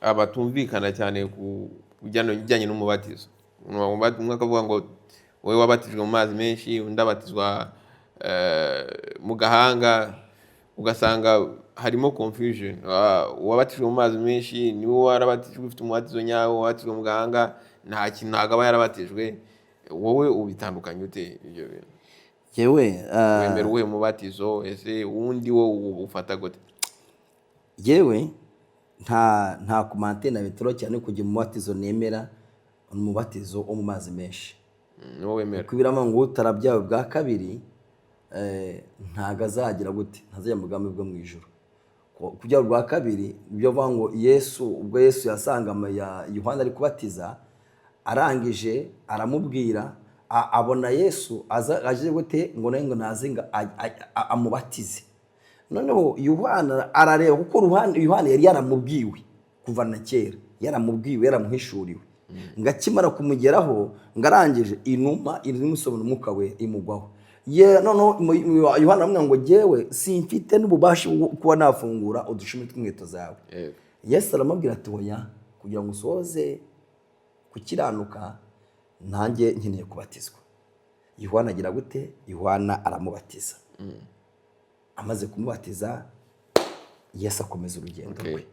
batumvikana cyane ku bijyanye n'umubatizo. Umwe akavuga ngo wowe wabatijwe mu mazi menshi, undi abatizwa mu gahanga, ugasanga harimo confusion. Uwabatijwe mu mazi menshi niwe warabatijwe ufite umubatizo nyawo, uwabatijwe mu gahanga nta kintu, ntabwo aba yarabatijwe. Wowe ubitandukanye ute ibyo bintu? Yewe. Wemera uwuhe mubatizo? Ese uwundi wo ufata gute? Yewe, nta kumante na bitoro cyane kujya mu mubatizo. Nemera umubatizo wo mu mazi menshi. Niwo wemera? Kuko biravuga ngo utarabyawe bwa kabiri ntago azagira gute, ntazajya mu bwami bwo mu ijuru. Kubyara bwa kabiri, ibyo bavuga ngo Yesu, ubwo Yesu yasanga ya Yohana ari kubatiza, arangije aramubwira, abona Yesu aza aje gute, ngo nawe ngo naze ngo amubatize. Noneho Yohana arareba, kuko Yohana yari yaramubwiwe kuva na kera, yaramubwiwe, yaramuhishuriwe, ngo akimara kumugeraho, ngo arangije inuma imusomera umwuka we imugwaho. Ye, noneho Yohana aramubwira ngo jyewe simfite n'ububasha bwo kuba nafungura udushumi tw'inkweto zawe. Yesu aramubwira ati oya, kugira ngo usohoze gukiranuka nanjye nkeneye kubatizwa. Yohana agira gute? Yohana aramubatiza. Amaze kumubatiza, Yesu akomeza urugendo rwe.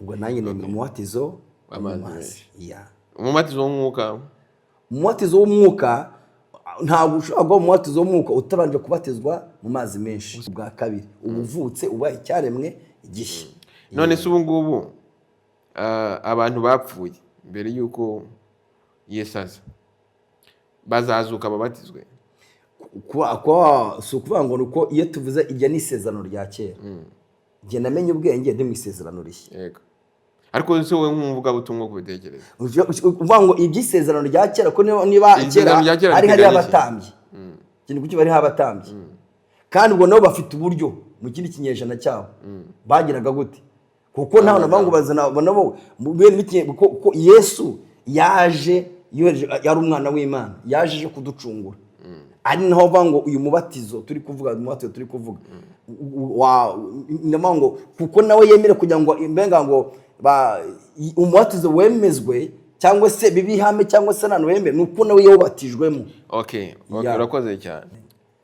Ubwo nanjye nemera umubatizo wo mu W'amazi mazi. menshi. Ya. Umubatizo w'umwuka? Umubatizo w'umwuka, ntabwo ushobora kuba umubatizo w'umwuka utabanje kubatizwa mu mazi menshi bwa kabiri, uba uvutse, uba icyaremwe gishya. None se ubu ngubu abantu bapfuye mbere y'uko Yesu aza bazazuka babatizwe? Si ukuvuga ngo ni uko iyo tuvuze iryo ni isezerano rya kera. Njye namenye ubwenge ndi mu isezerano rishya. Yego, ariko se wowe nk'umuvugabutumwa kubitekereza? Uvuga ngo iby'isezerano rya kera, ko niba kera Isezerano rya kera hari hariho riteganya iki? abatambyi, ikintu kuki bariho abatambyi, kandi ubwo nabo bafite uburyo mu kindi kinyejana cyabo bagiraga gute, kuko nta bantu bavuga ngo bazana nabo bene ko Yesu yaje yohereje, yari umwana w'Imana, yaje aje kuducungura, ari naho bavuga ngo uyu mubatizo turi kuvuga, umubatizo turi kuvuga ndavuga ngo kuko nawe yemere kugira ngo mbenga ngo umubatizo wemezwe cyangwa se bibe ihame cyangwa se nta wemere, ni uko nawe yawubatijwemo. Okay. Ya. Urakoze cyane.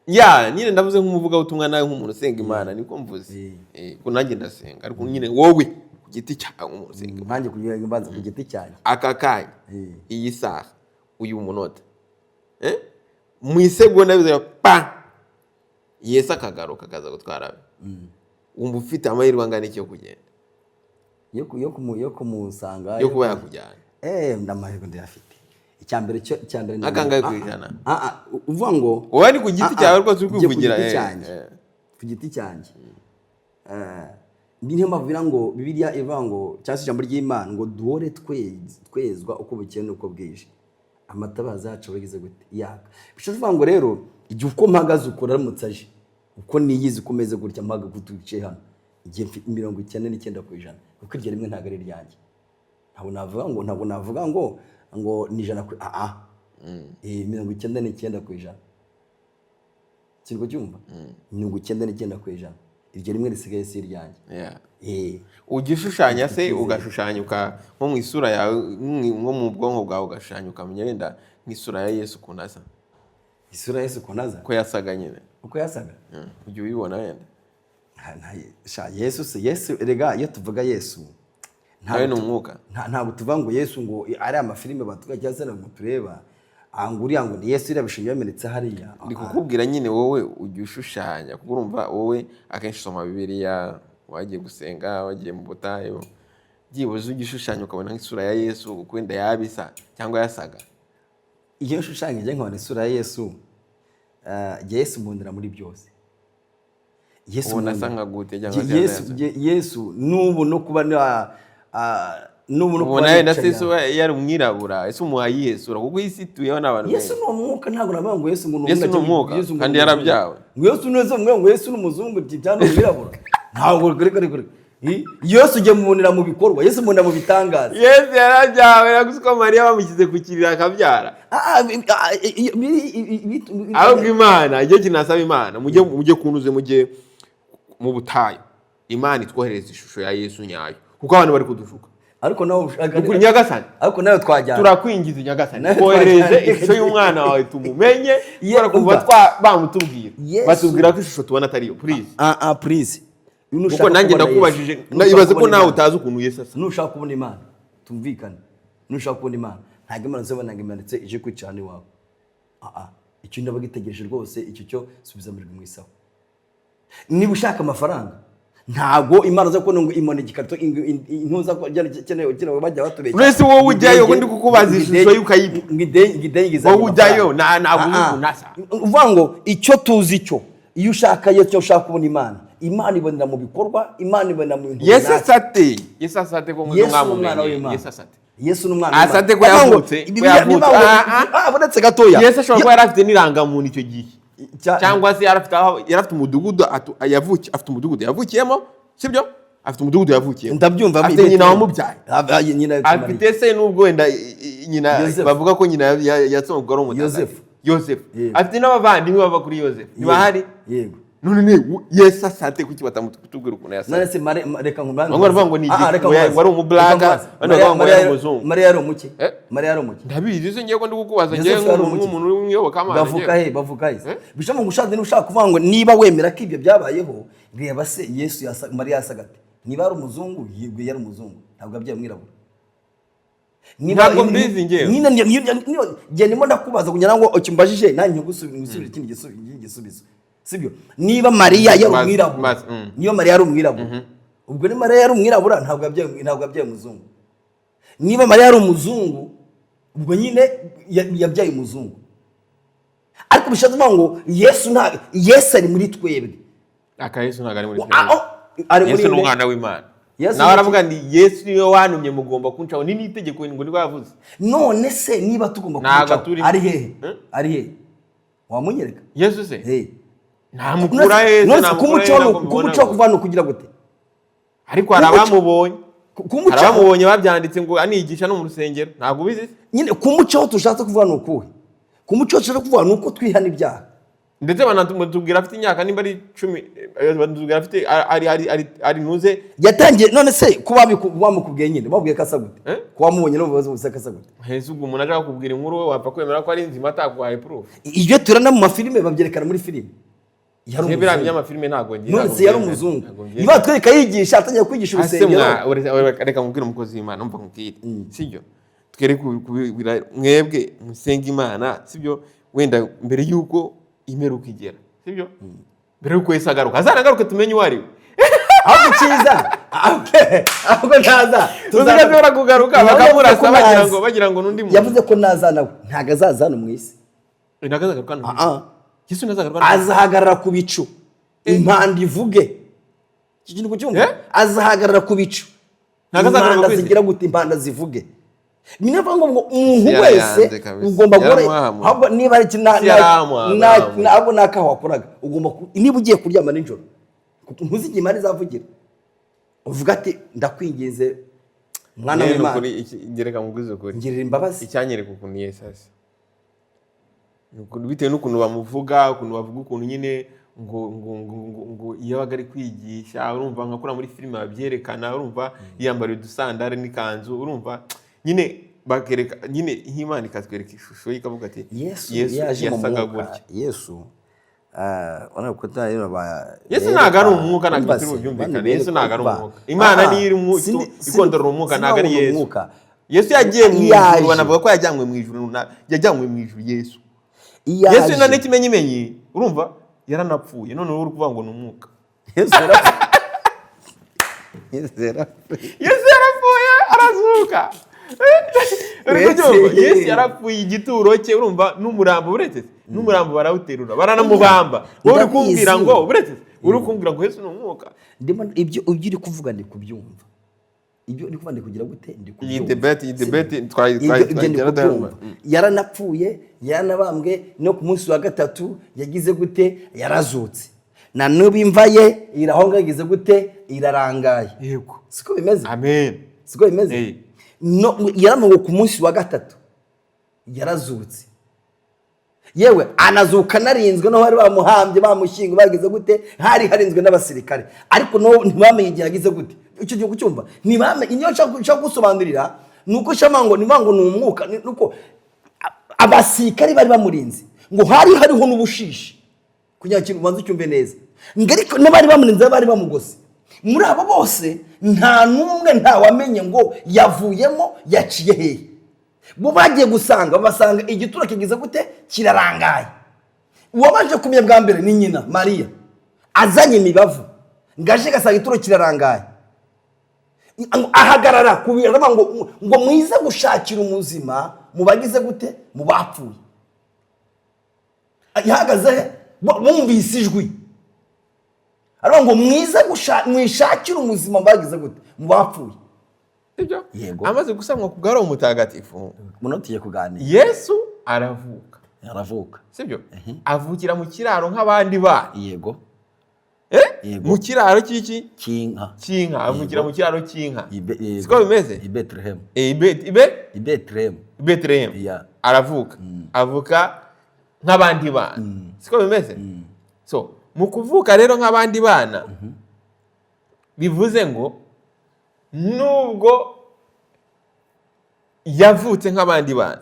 Ya, nyine ndavuze nk'umuvugabutumwa, nawe nk'umuntu usenga Imana, niko mvuze. Ko nanjye ndasenga, ariko nyine wowe ku giti cyawe nk'umuntu usenga Imana. Nanjye kugira ngo mbanze ku giti cyanjye. Aka kanya, iyi saha, uyu munota, mu isegonda bizaga pa, Yesu akagaruka akaza gutwara abe, wumva ufite amahirwe angana iki yo kugenda? Yo kumusanga? Yo kuba yakujyana. Ndamahirwe ndayafite. Icya mbere cyo, icya mbere Akangahe ku ijana? Uvuga ngo Wowe ni ku giti cyawe rwose uri njye ku kwivugira. giti cyanjye. Ku giti cyanjye. Niyo mpamvu bivuga ngo Bibiliya ivuga ngo, cyangwa se ijambo ry'Imana ngo duhore twezwa uko bukeye n'uko bwije, amatabaza yacu aba agize gute? Yaka. Bishatse kuvuga ngo rero igihe uko mpagaze, uko aramutse aje, uko niyizi uko umeze gutya mpagaze twicaye hano, igihe mfite 99%, kuko iryo rimwe ntabwo ari iryanjye. Ntabwo navuga ngo ni 100 ku 99%, sirwo cyumva, 99%, iryo rimwe risigaye si iryanjye. Ujya ushushanya se, ugashushanya nko mu isura yawe, nko mu bwonko bwawe, ugashushanya ukamenya wenda nk'isura ya Yesu ukuntu asa? Isura ya Yesu ukuntu aza? Ko yasaga nyine. Uko yasaga? Ujya ubibona wenda? Sha, Yesu se, Yesu erega iyo tuvuga Yesu Nawe ni umwuka. Ntabwo tuvuga ngo Yesu ngo ari amafilime batuga cyangwa se ngo tureba, ngo uriya ngo ni Yesu, iriya bishimye yamenetse hariya. Ndi kukubwira nyine, wowe ujya ushushanya, kuko urumva wowe akenshi usoma Bibiliya, wagiye gusenga, wagiye mu butayu, byibuze ujya ushushanya ukabona nk'isura ya Yesu uko wenda yaba isa cyangwa yasaga. Iyo nshushanyije nkabona isura ya Yesu, Yesu mbonera muri byose. Yesu Ubona asa mbonera. nka gute cyangwa se Yesu, yasa? Yesu n'ubu no kuba n'ubu no kuba Ubona wenda se nicaye Yesu yari umwirabura, ese umuha iyihe sura? Kuko isi ituyeho n'abantu Yesu benshi. ni umwuka. Ntabwo navuga ngo Yesu ngo ni Yesu ni umwuka, Yesu ngo kandi ni umuzungu. yarabyawe. Ngo Yesu ni umwuka, ngo Yesu ni umuzungu cyangwa ni umwirabura, ntabwo kuri kuri kuri Yesu ujya mubonera mu bikorwa, Yesu mubonera mu bitangaza. Yesu yarabyawe, naguze ko Mariya bamushyize ku kiriri akabyara. Ahubwo Imana igihe kinasaba, Imana mujye kunuze, mujye mu butayu, Imana itwohereza ishusho ya Yesu nyayo, kuko abantu bari kudushuka. Ariko nawe Ukuri Nyagasani, ariko nawe twajyana. Turakwingiza Nyagasani, Nawe twohereze twajyana. ishusho y'umwana wawe tumumenye, kubera kuva umva. Bamutubwira, batubwira ko ishusho tubona atariyo, please. Please. Kuko nanjye ndakubajije, ibaze ko nawe utazi ukuntu Yesu asa. Nushaka kubona Imana, tumvikane, nushaka kubona Imana, ntabwo Imana uzabona ngo imanitse ije kwicara iwawe. Icyo ndaba gitegereje rwose, icyo cyo subiza amerwe mu isaho. Niba ushaka amafaranga, ntabwo Imana uza kubona ngo imana igikarito intuza ko cyane bajya batubeshya. Uretse wowe ujyayo, ko ndi kukubaza ishusho y'ukayiba. Ngo idenge izanye Wowe ujyayo, amafaranga. Ntabwo uzi ukuntu asa. Uvuga ngo icyo tuzi cyo, iyo ushaka Yesu cyangwa ushaka kubona Imana, Imana ibonera mu bikorwa, Imana ibonera mu bintu Yesu runaka. asate, Yesu asate ko Yesu ni umwana mwamumenye? w'Imana. Yesu asate? Yesu ni umwana. Asate ko Bavuga ngo yavutse, ko yavutse. Uretse gatoya. Yesu ashobora kuba yari afite n'irangamuntu icyo gihe, cyangwa se yari afite yari afite umudugudu afite umudugudu yavukiyemo, sibyo? Afite umudugudu yavukiyemo. Ndabyumva. Afite nyina wamubyaye. Nyina yitwa Mariya. Afite se, nubwo wenda nyina Yozefu. bavuga ko nyina yatsongwa ari umutagatifu. Yozefu. Yozefu. Yego. Afite n'abavandimwe bava kuri Yozefu, ntibahari? Yego. None ni Yesu asate, kuki batamutubwira ukuntu yasate? None se reka nkubanze. Bamwe baravuga ngo ni Reka ngo nkubaze. ngo ari umublaka, Reka nkubaze. abandi bakavuga ngo yari umuzungu. Mariya yari umuki? Eh? Mariya yari umuki? Ndabizi se ngiye ko ndi kukubaza ngiye Yozefu yari umuki? nk'umuntu w'umuyobokamana. Bavuka he? Bavuka he? Eh? Bishoboka ngo ushatse, niba ushaka kuvuga ngo niba wemera ko ibyo byabayeho, reba se Yesu yasa, Mariya yasaga ate? Niba ari umuzungu, yego yari umuzungu, ntabwo yabyaye umwirabura. Ntabwo mbizi njyewe. Nyine njye ndimo ndakubaza kugira ngo ukimbajije nanjye ngusubire ikindi gisubizo, sibyo? Niba Mariya yari umwirabura, niba Mariya yari umwirabura, ubwo ni Mariya yari umwirabura, ntabwo yabyaye umuzungu. Niba Mariya yari umuzungu, ubwo nyine yabyaye umuzungu. Ariko bishatse kuvuga ngo Yesu nta Yesu ari muri twebwe. Aka Yesu ntabwo ari muri twebwe. Oh, ari muri Yesu ni umwana w'Imana. Yesu Nawe ni aravuga ni Yesu niwe wantumye, mugomba kuncaho, ni n'itegeko ngo niko yavuze. None se niba tugomba Ntabwo kumucaho, turimo. ari hehe? Eh? Ari hehe? Wamunyereka? Yesu se Hey. ntamukura hehe? None se Namukura kumucaho hehe? Ntabwo mbibona kumucaho ngo. kuva ni ukugira gute? Ariko hari abamubonye, hari Kumucaho abamubonye babyanditse ngo anigisha no mu rusengero, ntabwo ubizi se? Nyine kumucaho tushatse kuvuga ni ukuhe? Kumucaho tushatse kuvuga ni uko twihana ibyaha. Ndetse banatubwira afite imyaka nimba ari 10, banatubwira afite ari ntuze. Yatangiye none se kuba bamukubwiye nyine, babwiye ko asa gute? Eh? Kuba wamubonye n'ubuyobozi bose ko asa gute? Heza ubwo umuntu ashaka kukubwira inkuru, we wapfa kwemera ko ari nzima ataguhaye proof? Ibyo turana mu mafilime babyerekana muri filime. Yari Biriya umuzungu. by'amafilime ntabwo ngiye. None se yari umuzungu? Niba batwereka yigisha, atangiye kwigisha Ase urusengero. Reka nkubwire, umukozi w'Imana, umva nkubwire, sibyo? Twere kubwira mwebwe musenga Imana, sibyo? Wenda mbere y'uko imperuka igera, sibyo, mbere y'uko Yesu agaruka, azanagaruke tumenye uwo ari we. Ahubwo icyiza, ahubwo ntaza. Tuzashobora kugaruka Yavuze ko bakamurasa bagira naza. ngo bagira ngo n'undi muntu. Yavuze ko naza nawe ntabwo azaza hano mu isi. Ntabwo azagaruka hano? Ah, ah. Yesu ntazagaruka hano? Azahagarara ku bicu, impanda ivuge. Iki kintu kucyumva? Eh? Azahagarara ku bicu. Ntabwo azagaruka Impanda ku isi? zigira gute? Impanda zivuge. Ni ukuvuga ngo umuntu Isi wese yarayanze kabisa. ugomba guhora Yaramuhamuye. ahubwo niba ari iki Isi yaramuhamuye. ahubwo n'akaho wakoraga ugomba niba ugiye kuryama nijoro, kuko ntuzi igihe Imana izavugira, uvuga ati: "Ndakwinginze mwana Yewe, ni w'Imana, ukuri, gereka nkubwize ukuri. ngirira imbabazi." Icyanyereka ukuntu Yesu asa. Ni bitewe n'ukuntu bamuvuga, ukuntu bavuga, ukuntu nyine ngo iyo abaga ari kwigisha, urumva nka kuriya muri filime babyerekana, urumva yiyambariye udusandare n'ikanzu, urumva nyine bakereka nyine nk'Imana ikatwereka ishusho ye, ikavuga ati Yesu yaje mu yasaga mwuka. gutya. Yesu Urabona ko rero Yesu ntabwo ari umwuka, ntabwo turi bubyumvikane. Yesu ntabwo ari umwuka. Imana niyo iri ikondorora umwuka, ntabwo ari Yesu. Yesu yagiye mu ijuru, banavuga ko yajyanywe mu ijuru, yajyanywe mu ijuru Yesu. Yesu na n'ikimenyimenyi, urumva, yaranapfuye, none wowe uri kuvuga ngo ni umwuka. Yesu yarapfuye. Yesu yarapfuye. Yesu yarapfuye arazuka. Uri kubyumva? Yesu yarapfuye, igituro cye, urumva, n'umurambo, uretse se, n'umurambo barawuterura baranamubamba. Wowe uri kumbwira ngo, uretse se, uri kumbwira ngo Yesu ni umwuka. Ndimo ibyo uri kuvuga ndi kubyumva. Ibyo uri kuvuga ndi kugira gute? Ndi Iyi kubyumva. debate, iyi debate twari Ibyo ndi kubyumva. Yaranapfuye, yaranabambwe, no ku munsi wa gatatu yagize gute? Yarazutse. Na n'ubu imva ye iri aho ngaho, yagize gute? Irarangaye. Yego. Siko bimeze? Amen. Siko bimeze? Eh. No, yaramanuwe ku munsi wa gatatu, yarazutse, yewe anazuka anarinzwe, naho bari bamuhambye, bamushyinguye, bagize gute, hari harinzwe n'abasirikare, ariko no ntibamenye igihe yagize gute. Icyo gihe kucyumva ntibamenye. Niyo nshaka gusobanurira ni uko shama ngo niba ngo ni umwuka, ni uko abasirikare bari bamurinze, ngo hari hariho n'ubushishi, kugira ngo ikintu ubanze ucyumve neza, ngo ariko n'abari bamurinze bari bamugose. Muri abo bose nta n'umwe, ntawamenye ngo yavuyemo, yaciye hehe. Bo bagiye gusanga, basanga igituro kigize gute? Kirarangaye. Uwabanje kumenya bwa mbere ni nyina Mariya, azanye imibavu, ngo aje gasanga igituro kirarangaye. Ngo ahagarara ku biro, aravuga ngo mwize gushakira umuzima mu bagize gute? Mu bapfuye. Yahagaze he? Bumvise ijwi, aravuga ngo mwize mwishakire umuzima mu bagize gute? Mu bapfuye. Sibyo? Yego. Amaze gusamwa ku bwa Roho Mutagatifu, Muno tugiye kuganira. Yesu aravuka. Aravuka. Sibyo? Avukira mu kiraro nk'abandi bana. Yego. Eh? Yego. Mu kiraro cy'iki? Cy'inka. Cy'inka. Avukira mu kiraro cy'inka. Yego. Siko bimeze? I Bethlehem. Eh, ibe I Bethlehem. Bethlehem. Yeah. Aravuka, avuka nk'abandi bana, siko bimeze? So mu kuvuka rero nk'abandi bana, bivuze ngo nubwo yavutse nk'abandi bana,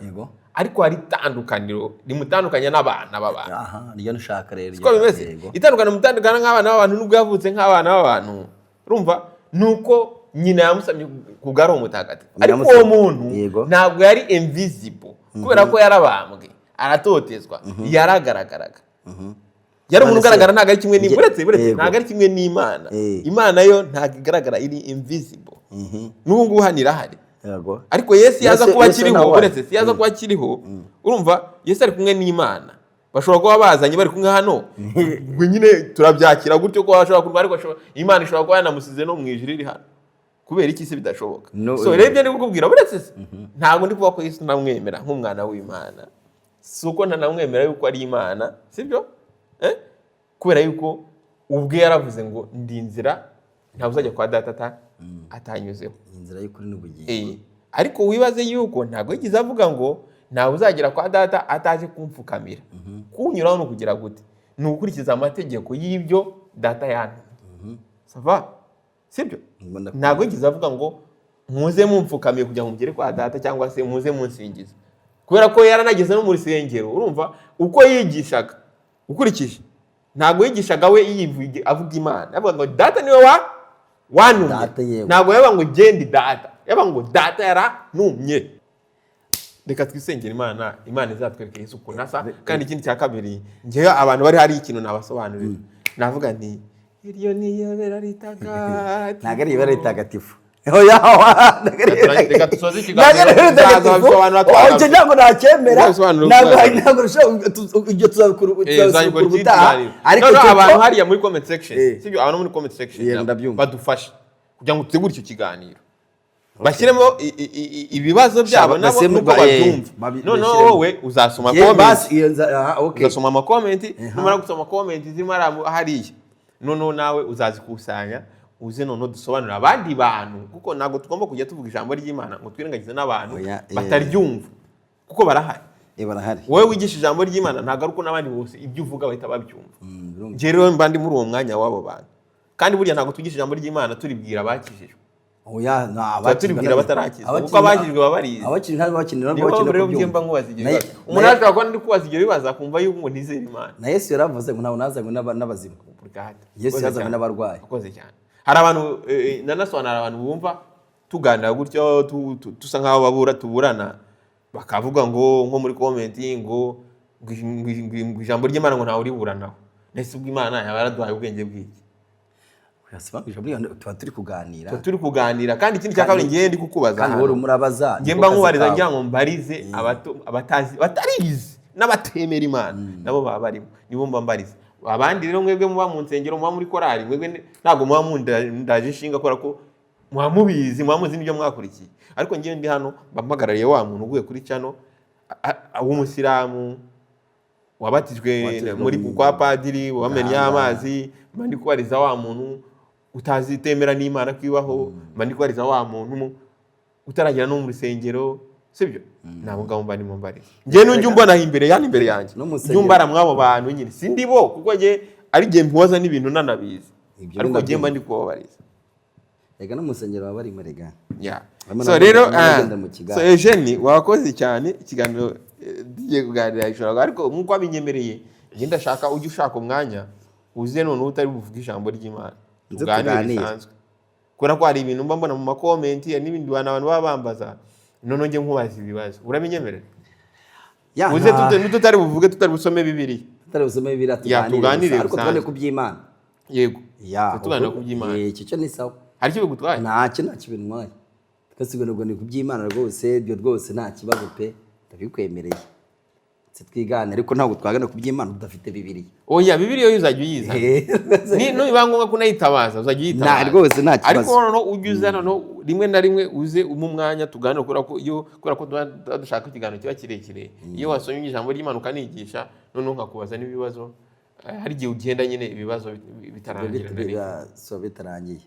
ariko hari itandukaniro rimutandukanya n'abana b'abantu. Aha niyo nshaka rero. Siko bimeze? Yego. Itandukaniro rimutandukanya nk'abana b'abantu, nubwo yavutse nk'abana b'abantu, urumva, ni uko nyina yamusamye ku bwa Roho Mutagatifu, ariko uwo Yamusamye. muntu ntabwo yari invisible, kubera ko yarabambwe, aratotezwa, yaragaragaraga, yari umuntu None se- ugaragara. Ntabwo ari kimwe uretse ntabwo ari kimwe n'Imana. Imana yo ntabwo igaragara, iri invisible. N'ubu ngubu hano irahari. Ariko Yesu yaza Yesu- kuba Yesu akiriho, nawe uretse si yaza kuba akiriho, urumva, Yesu ari kumwe n'Imana, bashobora kuba bazanye bari kumwe hano, ubwo nyine turabyakira gutyo ko bashobora kuba, ariko Imana ishobora kuba yanamusize no mu ijuru iri hano. Kubera iki se bidashoboka? No, So rero ibyo ndi kukubwira, uretse se, ntabwo ndi kuvuga ko Yesu ntamwemera nk'umwana w'Imana, si uko ntanamwemera yuko ari Imana, sibyo? Eh? Kubera yuko ubwe yaravuze ngo ndi inzira, ntabwo uzajya kwa data atanyuzeho. Inzira y'ukuri n'ubugingo. Ariko wibaze yuko ntabwo yigeze avuga ngo ntawe uzagera kwa data ataje kumfukamira. Kunyuraho ni ukugira gute? Ni ugukurikiza amategeko y'ibyo data yantumye. Ça va, sibyo? Mbona. Ntabwo yigeze avuga ngo muze mumfukamiye kugira ngo mugere kwa data, cyangwa se muze munsingiza, kubera ko yaranageze no mu rusengero. Urumva uko yigishaga, ukurikije, ntabwo yigishaga we yivuge avuga Imana, yavuga ngo data niwe wa wantumye. Data, yewe. Ntabwo yavuga ngo genda data, yavuga ngo data yarantumye. Reka twisengere Imana, Imana izatwereke Yesu ukuntu asa. Kandi ikindi cya kabiri, ngewe abantu bari hari ikintu nabasobanurira, navuga nti iryo ni iyobera ritagatifu. Ntabwo ari ibara ritagatifu. Oya, ntabwo ari Reka dusoze ikiganiro, Ntabwo ari ibara ritagatifu. tuzabisobanura Oh, twagaruka. icyo ntabwo nacyemera. Tuzabisobanura Ntabwo ubutaha. ntabwo ibyo tuzabikora, Tuzabikora tuzabikora ikindi ubutaha. kiganiro. Ariko Noneho icyo abantu hariya muri comment section, sibyo? Abantu muri comment section Yego, nabo ndabyumva. badufashe kugira ngo dutegure icyo kiganiro, bashyiremo ibibazo byabo nabo bashyiremo nuko babyumva. Noneho bashyiremo. wowe uzasoma Ye, comment, basi, iyo aha, okay. uzasoma ama comment. Numara gusoma comment zirimo hariya, noneho nawe uzazikusanya, uze noneho dusobanurire abandi bantu, kuko ntabwo tugomba kujya tuvuga ijambo ry'Imana ngo twirengagize n'abantu Oya, bataryumva, kuko barahari. Barahari. Wowe wigisha ijambo ry'Imana, ntabwo ari uko n'abandi bose ibyo uvuga bahita babyumva. Birumvikana. Njye rero mba ndi muri uwo mwanya w'abo bantu. Kandi burya ntabwo twigisha ijambo ry'Imana turibwira abakijijwe. Oya, nta Tuba turibwira abatarakizwa, kuko abakijijwe baba barizi. Abakijijwe ntabwo bakenera, Niyo mpamvu bakenera rero njye kubyumva. mba nkubaza ibyo bibazo. Umuntu ashobora kuba ndi kubaza ibyo bibazo akumva yuko ngo ntizere Imana. Na Yesu yaravuze ngo ntabwo nazanywe n'abazima. Brigade. Yesu Urakoze yazanywe cyane. n'abarwayi. Urakoze cyane. Hari abantu, nanasobanura, abantu bumva tuganira gutyo, dusa nk'aho babura tuburana, bakavuga ngo nko muri comment ngo ijambo ry'Imana ngo ntawe uriburanaho. Nese ubwo Imana yaba yaraduhaye ubwenge bw'iki? Oya, ijambo ry'Imana tuba turi kuganira. Tuba turi kuganira. Kandi ikindi cya kabiri, ngiye ndi kukubaza Kandi hano. wowe murabaza. Njye Niko mba kazi nkubariza kawe. ngira ngo mbarize abato, abatarizi, n'abatemera Imana nabo baba barimo, nibo mba mbariza. Abandi rero, mwebwe muba mu nsengero, muba muri korali, mwebwe ntabwo muba mundaje inshinga, kubera ko muba mubizi, muba muzi n'ibyo mwakurikiye. Ariko njyewe ndi hano mba mpagarariye wa muntu uguye kuri channel w'umusilamu wabatijwe Wabatijwe muri kwa padiri, wamennye Gahanga. amazi. Mba ndi kubariza wa muntu utazi, itemera n'Imana ko ibaho. Mba ndi kubariza wa muntu utaragera no mu rusengero, sibyo? Nabo ngabo mba ndimo mbariza. Njye nujya umbona imbere yani, imbere yanjye, No mu rusengero. ujya umbara mw'abo bantu nyine, sindi bo, kuko njye ari igihe mpubaza n'ibintu nanabizi. Ibyo Ariko njye ndabyumva. mba ndi kubabariza. Rega no mu rusengero baba barimo rega. Yeah. Barimo So rero n'abagenda mu kigare. So Eugene, wakoze cyane. Ikiganiro tugiye kuganira ishobora, ariko nk'uko wabinyemereye, njye ndashaka ujye ushaka umwanya uze noneho utari buvuge ijambo ry'Imana, Nze tuganire tuganire. bisanzwe, kubera ko hari ibintu mba mbona mu ma comment, hari n'ibindi bantu abantu baba bambaza, noneho njye nkubaza ibibazo. Urabinyemerera? Ya, Uze tutari buvuge, tutari busome Bibiliya. Tutari busome Bibiliya, Ya, tuganire tuganire gusa, ariko bisanzwe. tubone ku by'Imana. Yego. Ya, Tuganira ku by'Imana. Icyo cyo ni sawa. Hari icyo bigutwaye? Ntacyo bintwaye. Twese ngo ni ku by'Imana rwose, ibyo rwose nta kibazo pe, ndabikwemereye. Se twigane, ariko ntabwo twagana ku by'Imana tudafite Bibiliya. Oya, Bibiliya yo uzajya uyizana. Ni nibiba ngombwa ko unayitabaza, uzajya uyitabaza. Nta, rwose nta kibazo. Ariko noneho ujye uza noneho rimwe na rimwe, uze umuhe umwanya tuganire, kubera ko tuba dushaka ikiganiro kiba kirekire. Iyo wasomye ijambo ry'Imana ukanigisha, noneho nkakubaza n'ibibazo, hari igihe ugenda nyine ibibazo bitarangira na rimwe. So bitarangiye.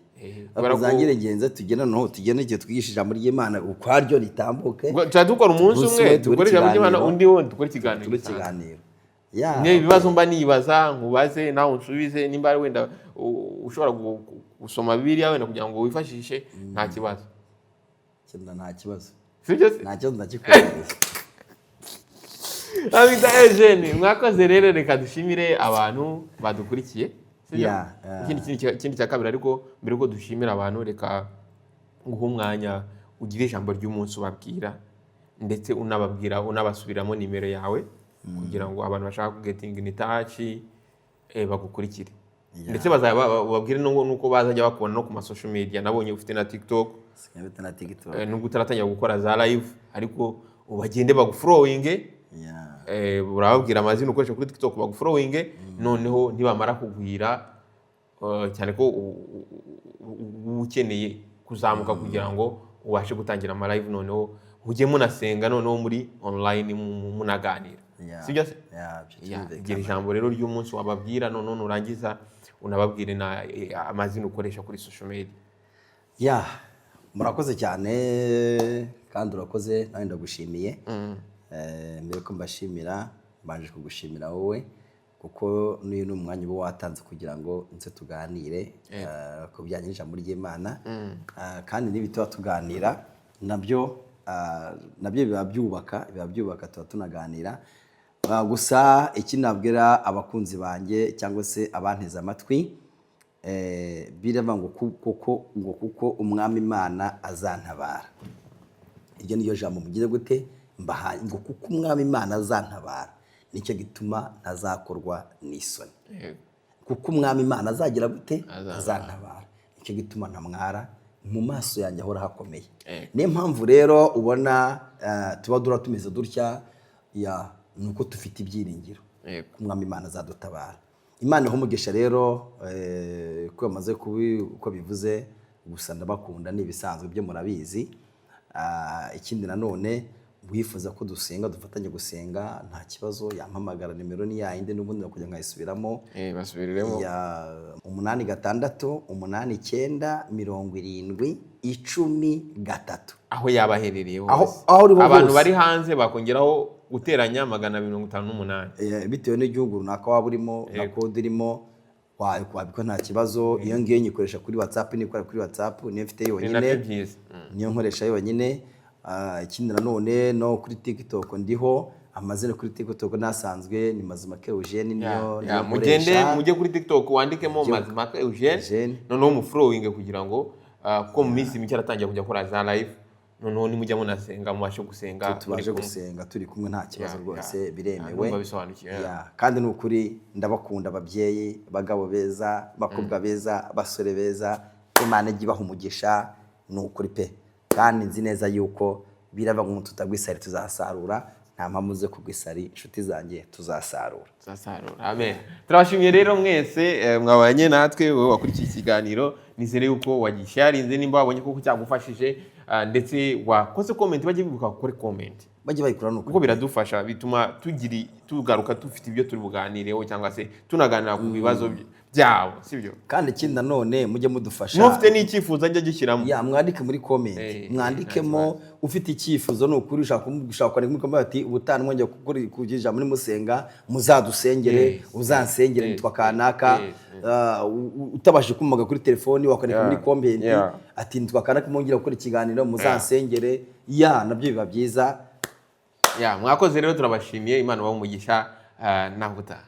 Kubera ko- Uzangire ingenzi, tugenda noneho tugende igihe twigisha ijambo ry'Imana ukwaryo ritambuke. Ubwo tuzajya dukora umunsi Umunsi umwe umwe dukore ijambo ry'Imana, ikiganiro. undi wundi dukore ikiganiro Turi gisanzwe. ikiganiro. Ya. Niba ibibazo mba nibaza nkubaze, nawe unsubize. Nimba wenda ushobora gusoma Bibiliya wenda kugira ngo wifashishe, nta kibazo. Kenda nta kibazo. Sibyo se? Nta kibazo, ndakikwemereye. Abita Eugene, mwakoze rero. Reka dushimire abantu badukurikiye, sibyo? Yeah. Ikindi cya kabiri, ariko mbere yuko dushimira abantu, reka nguhe umwanya ugire ijambo ry'umunsi ubabwira, ndetse unababwira, unabasubiramo nimero yawe kugira ngo abantu bashaka kugettinga in touch bagukurikire, ndetse bababwire nuko bazajya bakubona no ku ma social media. Nabonye ufite na TikTok. Sinkabita na TikTok. Nubwo utaratangira gukora za live, ariko ubagende bagufollowinge. Urababwira amazina ukoresha kuri TikTok, bagufollowinge. Noneho nibamara kugwira, cyane ko uba ukeneye kuzamuka kugira ngo ubashe gutangira ama live, noneho mujye munasenga noneho muri online, munaganira, sibyo se? Yeah, ibyo Ya, cyumvikana. gira ijambo rero ry'umunsi wababwira, noneho nurangiza unababwire na amazina ukoresha kuri social media. Ya, murakoze cyane, kandi urakoze nawe, ndagushimiye. Mbere ko mbashimira, mbanje kugushimira wowe, kuko n'uyu ni umwanya uba watanze kugira ngo nze tuganire ku bijyanye n'ijambo ry'Imana. Kandi n'ibi tuba tuganira nabyo, nabyo biba byubaka, tuba tunaganira. Gusa iki nabwira abakunzi banjye cyangwa se abanteze amatwi, biravuga ngo kuko ngo kuko Umwami Imana azantabara. Iryo niyo jambo mugize gute mbahaye, ngo kuko Umwami Imana azantabara, nicyo gituma ntazakorwa n'isoni. Kuko Umwami Imana azagira gute? Azantabara. Azantabara, nicyo gituma ntamwara, mu maso yanjye ahora hakomeye. Niyo mpamvu rero ubona tuba dura tumeze dutya, ya, ni uko dufite ibyiringiro Umwami Imana azadutabara. Imana iha umugisha rero, ko bamaze kubi uko bivuze. Gusa ndabakunda, ni ibisanzwe byo murabizi. Ikindi nanone, wifuza ko dusenga, dufatanye gusenga, nta kibazo, yampamagara. Nimero ni yayindi n'ubundi, nakujya nkayisubiramo. Basubiriremo. Ya, 8689 70 13. Aho yaba aherereye hose. Aho uri ho Abantu hose. bari hanze bakongeraho guteranya 258. Bitewe n'igihugu runaka waba urimo na code irimo. Wabikora nta kibazo. Iyo ngiyo nyikoresha kuri WhatsApp, nikora kuri WhatsApp niyo mfite Ni yonyine. nabyo byiza. Niyo nkoresha yonyine. Ikindi nanone no kuri TikTok ndiho. Amazina kuri TikTok nasanzwe ni Mazimaka Eugene, niyo niyo Mugende nkoresha. mujye kuri TikTok wandikemo Mazimaka Eugene, Eugene. noneho mufollowinge kugira ngo kuko mu minsi mike aratangira kujya akora za live, noneho nimujya munasenga mubashe gusenga muri Tubashe kumwe. gusenga turi kumwe, nta kibazo rwose, biremewe. Ndumva bisobanukiwe, yeah. Yeah, kandi ni ukuri ndabakunda, ababyeyi, bagabo beza, bakobwa beza, basore beza. Imana ijye ibaha umugisha, ni ukuri pe. Kandi nzi neza yuko birava ngo tutagwa isari tuzasarura. Nta mpamvu zo kugwa isari, inshuti zanjye, tuzasarura. Tuzasarura, amen. Turabashimiye rero mwese mwabanye natwe. Wowe wakurikiye ikiganiro, nizere yuko wagisharinze nimba wabonye koko cyagufashije, ndetse wakoze comment. Bajye bibuka gukora comment. Bajye bayikora, ni Kuko ukuri. biradufasha, bituma tugiri tugaruka dufite ibyo turi buganireho cyangwa se tunaganira ku bibazo byabo, sibyo? Kandi ikindi nanone mujye mudufasha. N'ufite n'icyifuzo ajya agishyiramo. Ya, mwandike muri comment. Mwandikemo ufite icyifuzo, ni ukuri. Ushaka kwandika muri comment ati: "Ubutaha mwongera gukora kugira ijambo nimusenga muzadusengere." "Uzansengere, nitwa kanaka." Utabashije kumuhamagara kuri telefoni, wakwandika muri comment ati: "Nitwa kanaka, mwongera gukora ikiganiro muzansengere." Ya, nabyo biba byiza. Ya, mwakoze rero, turabashimiye. Imana ibahe umugisha, naho ubutaha.